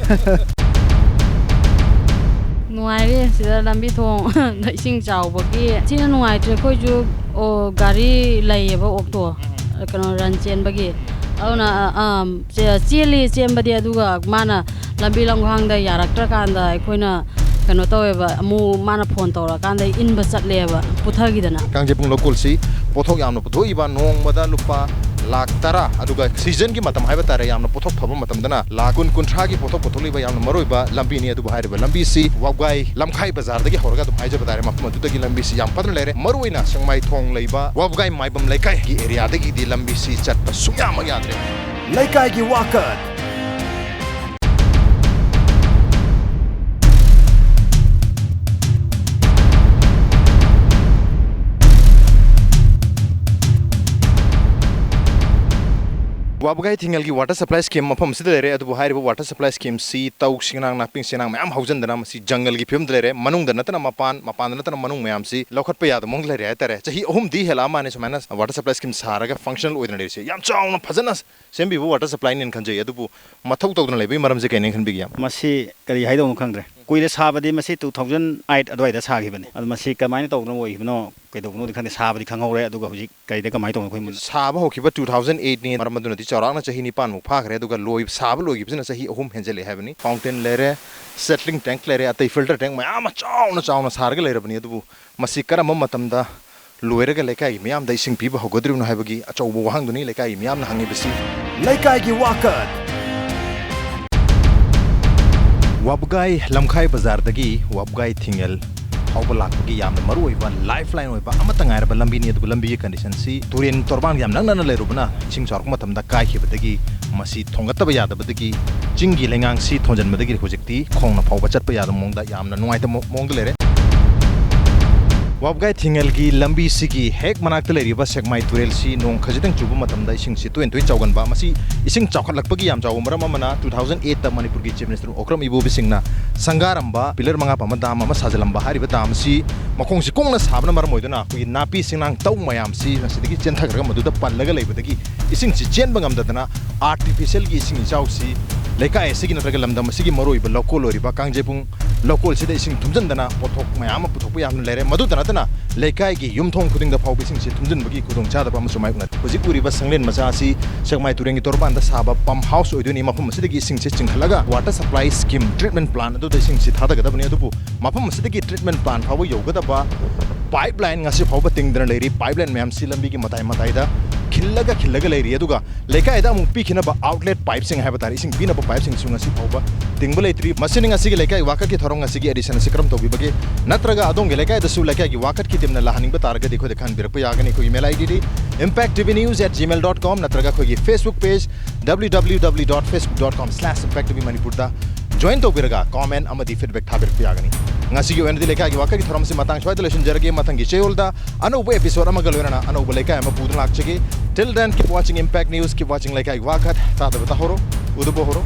ꯅꯨꯡꯉꯥꯏꯔꯦ ꯁꯤꯗ ꯂꯝꯕꯤ ꯊꯣꯡ ꯏꯁꯤꯡ ꯆꯥꯎꯕꯒꯤ ꯊꯤꯅ ꯅꯨꯡꯉꯥꯏꯇ꯭ꯔꯦ꯫ ꯑꯩꯈꯣꯏꯁꯨ, ꯑꯣ, ꯒꯥꯔꯤ ꯂꯩꯌꯦꯕ, ꯑꯣꯛꯇꯣ, ꯀꯩꯅꯣ, ꯔꯟ ꯆꯦꯟꯕꯒꯤ꯫ ꯑꯗꯨꯅ, ꯑ, ꯑ, ꯆꯦ-, ꯆꯦꯜꯂꯤ ꯆꯦꯟꯕꯗꯤ, ꯑꯗꯨꯒ ꯃꯥꯅ ꯂꯝꯕꯤ ꯂꯝꯈꯥꯡꯗ ꯌꯥꯔꯛꯇ꯭ꯔꯀꯥꯟꯗ ꯑꯩꯈꯣꯏꯅ ꯀꯩꯅꯣ ꯇꯧꯋꯦꯕ, ꯑꯃꯨꯛ ꯃꯥꯅ ꯐꯣꯟ ꯇꯧꯔꯀꯥꯟꯗ ꯏꯟꯕ ꯆꯠꯂꯦꯕ, ꯄꯨꯊꯈꯤꯗꯅ꯫ ꯀꯥꯡꯖꯩꯕꯨꯡ ꯂꯧꯀꯣꯜꯁꯤ ꯄꯣꯠꯊꯣꯛ ꯌꯥꯝꯅ ꯄꯨꯊꯣꯛꯏꯕ, ꯅꯣꯡꯃꯗ ꯂꯨꯄꯥ ꯂꯥꯈ ꯇꯔꯥ, ꯑꯗꯨꯒ ꯁꯤꯖꯟꯒꯤ ꯃꯇꯝ ꯍꯥꯏꯕ ꯇꯥꯔꯦ, ꯌꯥꯝꯅ ꯄꯣꯠꯊꯣꯛ ꯐꯕ ꯃꯇꯝꯗꯅ ꯂꯥꯈ ꯀꯨꯟ, ꯀꯨꯟꯊ꯭ꯔꯥꯒꯤ ꯄꯣꯠꯊꯣꯛ ꯄꯨꯊꯣꯛꯂꯤꯕ ꯌꯥꯝꯅ ꯃꯔꯨꯑꯣꯏꯕ ꯂꯝꯕꯤꯅꯤ꯫ ꯑꯗꯨꯕꯨ ꯍꯥꯏꯔꯤꯕ ꯂꯝꯕꯤꯁꯤ ꯋꯥꯕꯒꯥꯏ ꯂꯝꯈꯥꯏ ꯕꯖꯥꯔꯗꯒꯤ ꯍꯧꯔꯒ ꯑꯗꯨꯝ ꯍꯥꯏꯖꯕ ꯇꯥꯔꯦ, ꯃꯐꯝ ꯑꯗꯨꯗꯒꯤ ꯂꯝꯕꯤꯁꯤ ꯌꯥꯝ ꯐꯖꯅ ꯂꯩꯔꯦ꯫ ꯃꯔꯨꯑꯣꯏꯅ ꯁꯦꯛꯃꯥꯏ ꯊꯣꯡ ꯂꯩꯕ ꯋꯥꯕꯒꯥꯏ ꯃꯥꯏꯕꯝ ꯂꯩꯀꯥꯏꯒꯤ ꯑꯦꯔꯤꯌꯥꯗꯒꯤꯗꯤ ꯂꯝꯕꯤꯁꯤ ꯆꯠꯄ ꯁꯨꯡꯌꯥꯃꯛ ꯌꯥꯗ꯭ꯔꯦ꯫ ꯂꯩꯀꯥꯏꯒꯤ ꯋꯥꯀꯠ꯫ ꯋꯥꯕꯒꯥꯏ ꯊꯤꯡꯉꯦꯜꯒꯤ water supply scheme ꯃꯐꯝ ꯑꯁꯤꯗ ꯂꯩꯔꯦ, ꯑꯗꯨꯕꯨ ꯍꯥꯏꯔꯤꯕ water supply scheme ꯁꯤ ꯇꯧ ꯁꯤꯡꯅꯥꯡ, ꯅꯥꯄꯤ ꯁꯤꯡꯅꯥꯡ ꯃꯌꯥꯝ ꯍꯧꯖꯤꯟꯗꯅ ꯃꯁꯤ ꯖꯪꯒꯜꯒꯤ ꯐꯤꯕꯝꯗ ꯂꯩꯔꯦ꯫ ꯃꯅꯨꯡꯗ ꯅꯠꯇꯅ ꯃꯄꯥꯟ, ꯃꯄꯥꯟꯗ ꯅꯠꯇꯅ ꯃꯅꯨꯡ ꯃꯌꯥꯝꯁꯤ ꯂꯧꯈꯠꯄ ꯌꯥꯗꯕ ꯃꯑꯣꯡꯗ ꯂꯩꯔꯦ ꯍꯥꯏꯇꯥꯔꯦ꯫ ꯆꯍꯤ ꯑꯍꯨꯝꯗꯤ ꯍꯦꯜꯂꯛꯑ ꯃꯥꯜꯂꯦ ꯁꯨꯃꯥꯏꯅ water supply scheme ꯁꯥꯔꯒ functional ꯑꯣꯏꯗꯅ ꯂꯩꯔꯤꯁꯦ꯫ ꯌꯥꯝ ꯆꯥꯎꯅ ꯐꯖꯅ ꯁꯦꯝꯕꯤꯕ water supply ꯅꯦꯅ ꯈꯟꯖꯩ꯫ ꯑꯗꯨꯕꯨ ꯃꯊꯧ ꯇꯧꯗꯅ ꯂꯩꯕꯒꯤ ꯃꯔꯝꯁꯦ ꯀꯩꯅꯦ ꯈꯟꯕꯤꯒꯦ, ꯏꯌꯥꯝꯕ? ꯃꯁꯤ ꯀꯔꯤ ꯍꯥꯏꯗꯧꯅꯣ ꯈꯪꯗ꯭ꯔꯦ꯫ ꯀꯨꯏꯔꯦ ꯁꯥꯕꯗꯤ, ꯃꯁꯤ two thousand eight ꯑꯗꯨꯋꯥꯏꯗ ꯁꯥꯈꯤꯕꯅꯤ꯫ ꯑꯗꯨ ꯃꯁꯤ ꯀꯃꯥꯏꯅ ꯇꯧꯗꯅ ꯑꯣꯏꯈꯤꯕꯅꯣ, ꯀꯩꯗꯧꯕꯅꯣꯗꯤ ꯈꯪꯗꯦ꯫ ꯁꯥꯕꯗꯤ ꯈꯪꯍꯧꯔꯦ, ꯑꯗꯨꯒ ꯍꯧꯖꯤꯛ ꯀꯔꯤꯗ ꯀꯃꯥꯏꯅ ꯇꯧꯕꯅꯣ ꯑꯩꯈꯣꯏ ꯃꯨꯟꯅ ꯁꯥꯕ ꯍꯧꯈꯤꯕ two thousand eight ꯅꯤ꯫ ꯃꯔꯝ ꯑꯗꯨꯅꯗꯤ ꯆꯥꯎꯔꯥꯛꯅ ꯆꯍꯤ ꯅꯤꯄꯥꯟꯃꯨꯛ ꯐꯥꯈ꯭ꯔꯦ, ꯑꯗꯨꯒ ꯂꯣꯏ-, ꯁꯥꯕ ꯂꯣꯏꯈꯤꯕꯁꯤꯅ ꯆꯍꯤ ꯑꯍꯨꯝ ꯍꯦꯟꯖꯜꯂꯛꯑꯦ ꯍꯥꯏꯕꯅꯤ꯫ Fountain ꯂꯩꯔꯦ, settling tank ꯂꯩꯔꯦ, ꯑꯇꯩ filter tank ꯃꯌꯥꯝ ꯑꯃ ꯆꯥꯎꯅ ꯆꯥꯎꯅ ꯁꯥꯔꯒ ꯂꯩꯔꯕꯅꯤ꯫ ꯑꯗꯨꯕꯨ ꯃꯁꯤ ꯀꯔꯝꯕ ꯃꯇꯝꯗ ꯂꯣꯏꯔꯒ ꯂꯩꯀꯥꯏꯒꯤ ꯃꯤꯌꯥꯝꯗ ꯏꯁꯤꯡ ꯄꯤꯕ ꯍꯧꯒꯗꯧꯔꯤꯕꯅꯣ ꯍꯥꯏꯕꯒꯤ ꯑꯆꯧꯕ ꯋꯥꯍꯪꯗꯨꯅꯤ ꯂꯩꯀꯥꯏꯒꯤ ꯃꯤꯌꯥꯝꯅ ꯍꯪꯉꯤꯕꯁꯤ꯫ ꯂꯩꯀꯥꯏꯒꯤ ꯋꯥꯀꯠ꯫ ꯋꯥꯕꯒꯥꯏ ꯂꯝꯈꯥꯏ ꯕꯖꯥꯔꯗꯒꯤ ꯋꯥꯕꯒꯥꯏ ꯊꯤꯡꯉꯦꯜ ꯐꯥꯎꯕ ꯂꯥꯛꯄꯒꯤ ꯌꯥꯝꯅ ꯃꯔꯨꯑꯣꯏꯕ lifeline ꯑꯣꯏꯕ ꯑꯃꯠꯇ ꯉꯥꯏꯔꯕ ꯂꯝꯕꯤꯅꯤ꯫ ꯑꯗꯨꯕꯨ ꯂꯝꯕꯤꯒꯤ condition ꯁꯤ ꯇꯨꯔꯦꯟ ꯇꯣꯔꯕꯥꯟꯒ ꯌꯥꯝ ꯅꯛꯅꯅ ꯂꯩꯔꯨꯕꯅ ꯏꯁꯤꯡ ꯆꯥꯎꯔꯛꯄ ꯃꯇꯝꯗ ꯀꯥꯏꯈꯤꯕꯗꯒꯤ ꯃꯁꯤ ꯊꯣꯡꯒꯠꯇꯕ ꯌꯥꯗꯕꯗꯒꯤ ꯆꯤꯡꯒꯤ ꯂꯩꯉꯥꯡꯁꯤ ꯊꯣꯟꯖꯤꯟꯕꯗꯒꯤ ꯍꯧꯖꯤꯛꯇꯤ ꯈꯣꯡꯅ ꯐꯥꯎꯕ ꯆꯠꯄ ꯌꯥꯗꯕ ꯃꯑꯣꯡꯗ ꯌꯥꯝꯅ ꯅꯨꯡꯉꯥꯏꯇꯕ ꯃꯑꯣꯡꯗ ꯂꯩꯔꯦ꯫ ꯋꯥꯕꯒꯥꯏ ꯊꯤꯡꯉꯦꯜꯒꯤ ꯂꯝꯕꯤꯁꯤꯒꯤ ꯍꯦꯛ ꯃꯅꯥꯛꯇ ꯂꯩꯔꯤꯕ ꯁꯦꯛꯃꯥꯏ ꯇꯨꯔꯦꯜꯁꯤ ꯅꯣꯡ ꯈꯖꯤꯛꯇꯪ ꯆꯨꯕ ꯃꯇꯝꯗ ꯏꯁꯤꯡꯁꯤ ꯇꯣꯏꯅ ꯇꯣꯏꯅ ꯆꯥꯎꯒꯟꯕ꯫ ꯃꯁꯤ ꯏꯁꯤꯡ ꯆꯥꯎꯈꯠꯂꯛꯄꯒꯤ ꯌꯥꯝ ꯆꯥꯎꯕ ꯃꯔꯝ ꯑꯃꯅ two thousand eight ꯇ ꯃꯅꯤꯄꯨꯔꯒꯤ Chief Minister ꯑꯣꯀ꯭ꯔꯝ ꯏꯕꯣꯕꯤ ꯁꯤꯡꯅ ꯁꯪꯒꯥꯔꯝꯕ ꯄꯤꯂꯔ ꯃꯉꯥ ꯄꯥꯟꯕ ꯗꯥꯝ ꯑꯃ ꯁꯥꯖꯤꯜꯂꯝꯕ꯫ ꯍꯥꯏꯔꯤꯕ ꯗꯥꯝ ꯑꯁꯤ ꯃꯈꯣꯡꯁꯤ ꯀꯨꯡꯅ ꯁꯥꯕꯅ ꯃꯔꯝ ꯑꯣꯏꯗꯨꯅ ꯑꯩꯈꯣꯏꯒꯤ ꯅꯥꯄꯤ ꯁꯤꯡꯅꯥꯡ ꯇꯧ ꯃꯌꯥꯝꯁꯤ ꯃꯁꯤꯗꯒꯤ ꯆꯦꯟꯊꯈ꯭ꯔꯒ ꯃꯗꯨꯗ ꯄꯜꯂꯒ ꯂꯩꯕꯗꯒꯤ ꯏꯁꯤꯡꯁꯤ ꯆꯦꯟꯕ ꯉꯝꯗꯗꯅ ꯑꯥꯔꯇꯤꯐꯤꯁꯦꯜꯒꯤ ꯏꯁꯤꯡ ꯏꯆꯥꯎꯁꯤ ꯂꯩꯀꯥꯏ ꯑꯁꯤꯒꯤ ꯅꯠꯇ꯭ꯔꯒ ꯂꯝꯗꯝ ꯑꯁꯤꯒꯤ ꯃꯔꯨꯑꯣꯏꯕ ꯂꯧꯀꯣꯜ ꯑꯣꯏꯔꯤꯕ ꯀꯥꯡꯖꯩꯕꯨꯡ ꯂꯧꯀꯣꯜꯁꯤꯗ ꯏꯁꯤꯡ ꯊꯨꯝꯖꯤꯟꯗꯅ ꯄꯣꯠꯊꯣꯛ ꯃꯌꯥꯝ ꯑꯃ ꯄꯨꯊꯣꯛꯄ ꯌꯥꯝꯅ ꯂꯩꯔꯦ꯫ ꯃꯗꯨꯇ ꯅꯠꯇꯅ ꯂꯩꯀꯥꯏꯒꯤ ꯌꯨꯝꯊꯣꯡ ꯈꯨꯗꯤꯡꯗ ꯐꯥꯎꯕ ꯏꯁꯤꯡꯁꯤ ꯊꯨꯝꯖꯤꯟꯕꯒꯤ ꯈꯨꯗꯣꯡꯆꯥꯗꯕ ꯑꯃꯁꯨ ꯃꯥꯌꯣꯛꯅꯔꯦ꯫ ꯍꯧꯖꯤꯛ ꯎꯔꯤꯕ ꯁꯪꯂꯦꯟ ꯃꯆꯥ ꯑꯁꯤ ꯁꯦꯛꯃꯥꯏ ꯇꯨꯔꯦꯜꯒꯤ ꯇꯣꯔꯕꯥꯟꯗ ꯁꯥꯕ ꯄꯝ ꯍꯥꯎꯁ ꯑꯣꯏꯗꯣꯏꯅꯤ꯫ ꯃꯐꯝ ꯑꯁꯤꯗꯒꯤ ꯏꯁꯤꯡꯁꯤ ꯆꯤꯡꯈꯠꯂꯒ water supply scheme treatment plan ꯑꯗꯨꯗ ꯏꯁꯤꯡꯁꯤ ꯊꯥꯗꯒꯗꯕꯅꯤ꯫ ꯑꯗꯨꯕꯨ ꯃꯐꯝ ꯑꯁꯤꯗꯒꯤ ꯇ꯭ꯔꯤꯠꯃꯦꯟ ꯄ꯭ꯂꯥꯟ ꯐꯥꯎꯕ ꯌꯧꯒꯗꯕ ꯄꯥꯏꯞ ꯂꯥꯏꯟ ꯉꯁꯤ ꯐꯥꯎꯕ ꯇꯤꯡꯗꯅ ꯂꯩꯔꯤ꯫ ꯄꯥꯏꯞ ꯂꯥꯏꯟ ꯃꯌꯥꯝꯁꯤ ꯂꯝꯕꯤꯒꯤ ꯃꯇꯥꯏ ꯃꯇꯥꯏꯗ ꯈꯤꯜꯂꯒ ꯈꯤꯜꯂꯒ ꯂꯩꯔꯤ꯫ ꯑꯗꯨꯒ ꯂꯩꯀꯥꯏꯗ ꯑꯃꯨꯛ ꯄꯤꯈꯤꯅꯕ ꯑꯥꯎꯠꯂꯦꯠ ꯄꯥꯏꯞꯁꯤꯡ ꯍꯥꯏꯕ ꯇꯥꯔꯦ, ꯏꯁꯤꯡ ꯄꯤꯅꯕ ꯄꯥꯏꯞꯁꯤꯡꯁꯨ ꯉꯁꯤ ꯐꯥꯎꯕ ꯇꯤꯡꯕ ꯂꯩꯇ꯭ꯔꯤ꯫ ꯃꯁꯤꯅꯤ ꯉꯁꯤꯒꯤ ꯂꯩꯀꯥꯏ ꯋꯥꯀꯠꯀꯤ ꯊꯧꯔꯝ ꯉꯁꯤꯒꯤ ꯑꯦꯗꯤꯁꯟ ꯑꯁꯤ ꯀꯔꯝ ꯇꯧꯕꯤꯕꯒꯦ? ꯅꯠꯇ꯭ꯔꯒ ꯑꯗꯣꯝꯒꯤ ꯂꯩꯀꯥꯏꯗꯁꯨ ꯂꯩꯀꯥꯏꯒꯤ ꯋꯥꯀꯠꯀꯤ ꯇꯤꯝꯅ ꯂꯥꯛꯍꯟꯅꯤꯡꯕ ꯇꯥꯔꯒꯗꯤ ꯑꯩꯈꯣꯏꯗ ꯈꯟꯕꯤꯔꯛꯄ ꯌꯥꯒꯅꯤ꯫ ꯑꯩꯈꯣꯏꯒꯤ email ID D impact T V news at gmail dot com ꯅꯠꯇ꯭ꯔꯒ ꯑꯩꯈꯣꯏꯒꯤ Facebook page W W W dot facebook dot com slash impact T V Manipur ꯗ ꯖꯣꯏꯟ ꯇꯧꯕꯤꯔꯒ ꯀꯣꯃꯦꯟ ꯑꯃꯗꯤ ꯐꯤꯗꯕꯦꯛ ꯊꯥꯕꯤꯔꯛꯄ ꯌꯥꯒꯅꯤ꯫ ꯉꯁꯤꯒꯤ ꯑꯣꯏꯅꯗꯤ ꯂꯩꯀꯥꯏꯒꯤ ꯋꯥꯀꯠꯀꯤ ꯊꯧꯔꯝꯁꯤ ꯃꯇꯥꯡ ꯁ꯭ꯋꯥꯏꯗ ꯂꯣꯏꯁꯤꯟꯖꯔꯒꯦ꯫ ꯃꯊꯪꯒꯤ ꯆꯌꯣꯜꯗ ꯑꯅꯧꯕ ꯑꯦꯄꯤꯁꯣꯗ ꯑꯃꯒ ꯂꯣꯏꯅꯅ ꯑꯅꯧꯕ ꯂꯩꯀꯥꯏ ꯑꯃ ꯄꯨꯗꯨꯅ ꯂꯥꯛꯆꯒꯦ꯫ Till then, keep watching Impact News, keep watching ꯂꯩꯀꯥꯏꯒꯤ ꯋꯥꯀꯠ꯫ ꯇꯥꯗꯕ ꯇꯥꯍꯧꯔꯣ, ꯎꯗꯕ ꯍꯧꯔꯣ꯫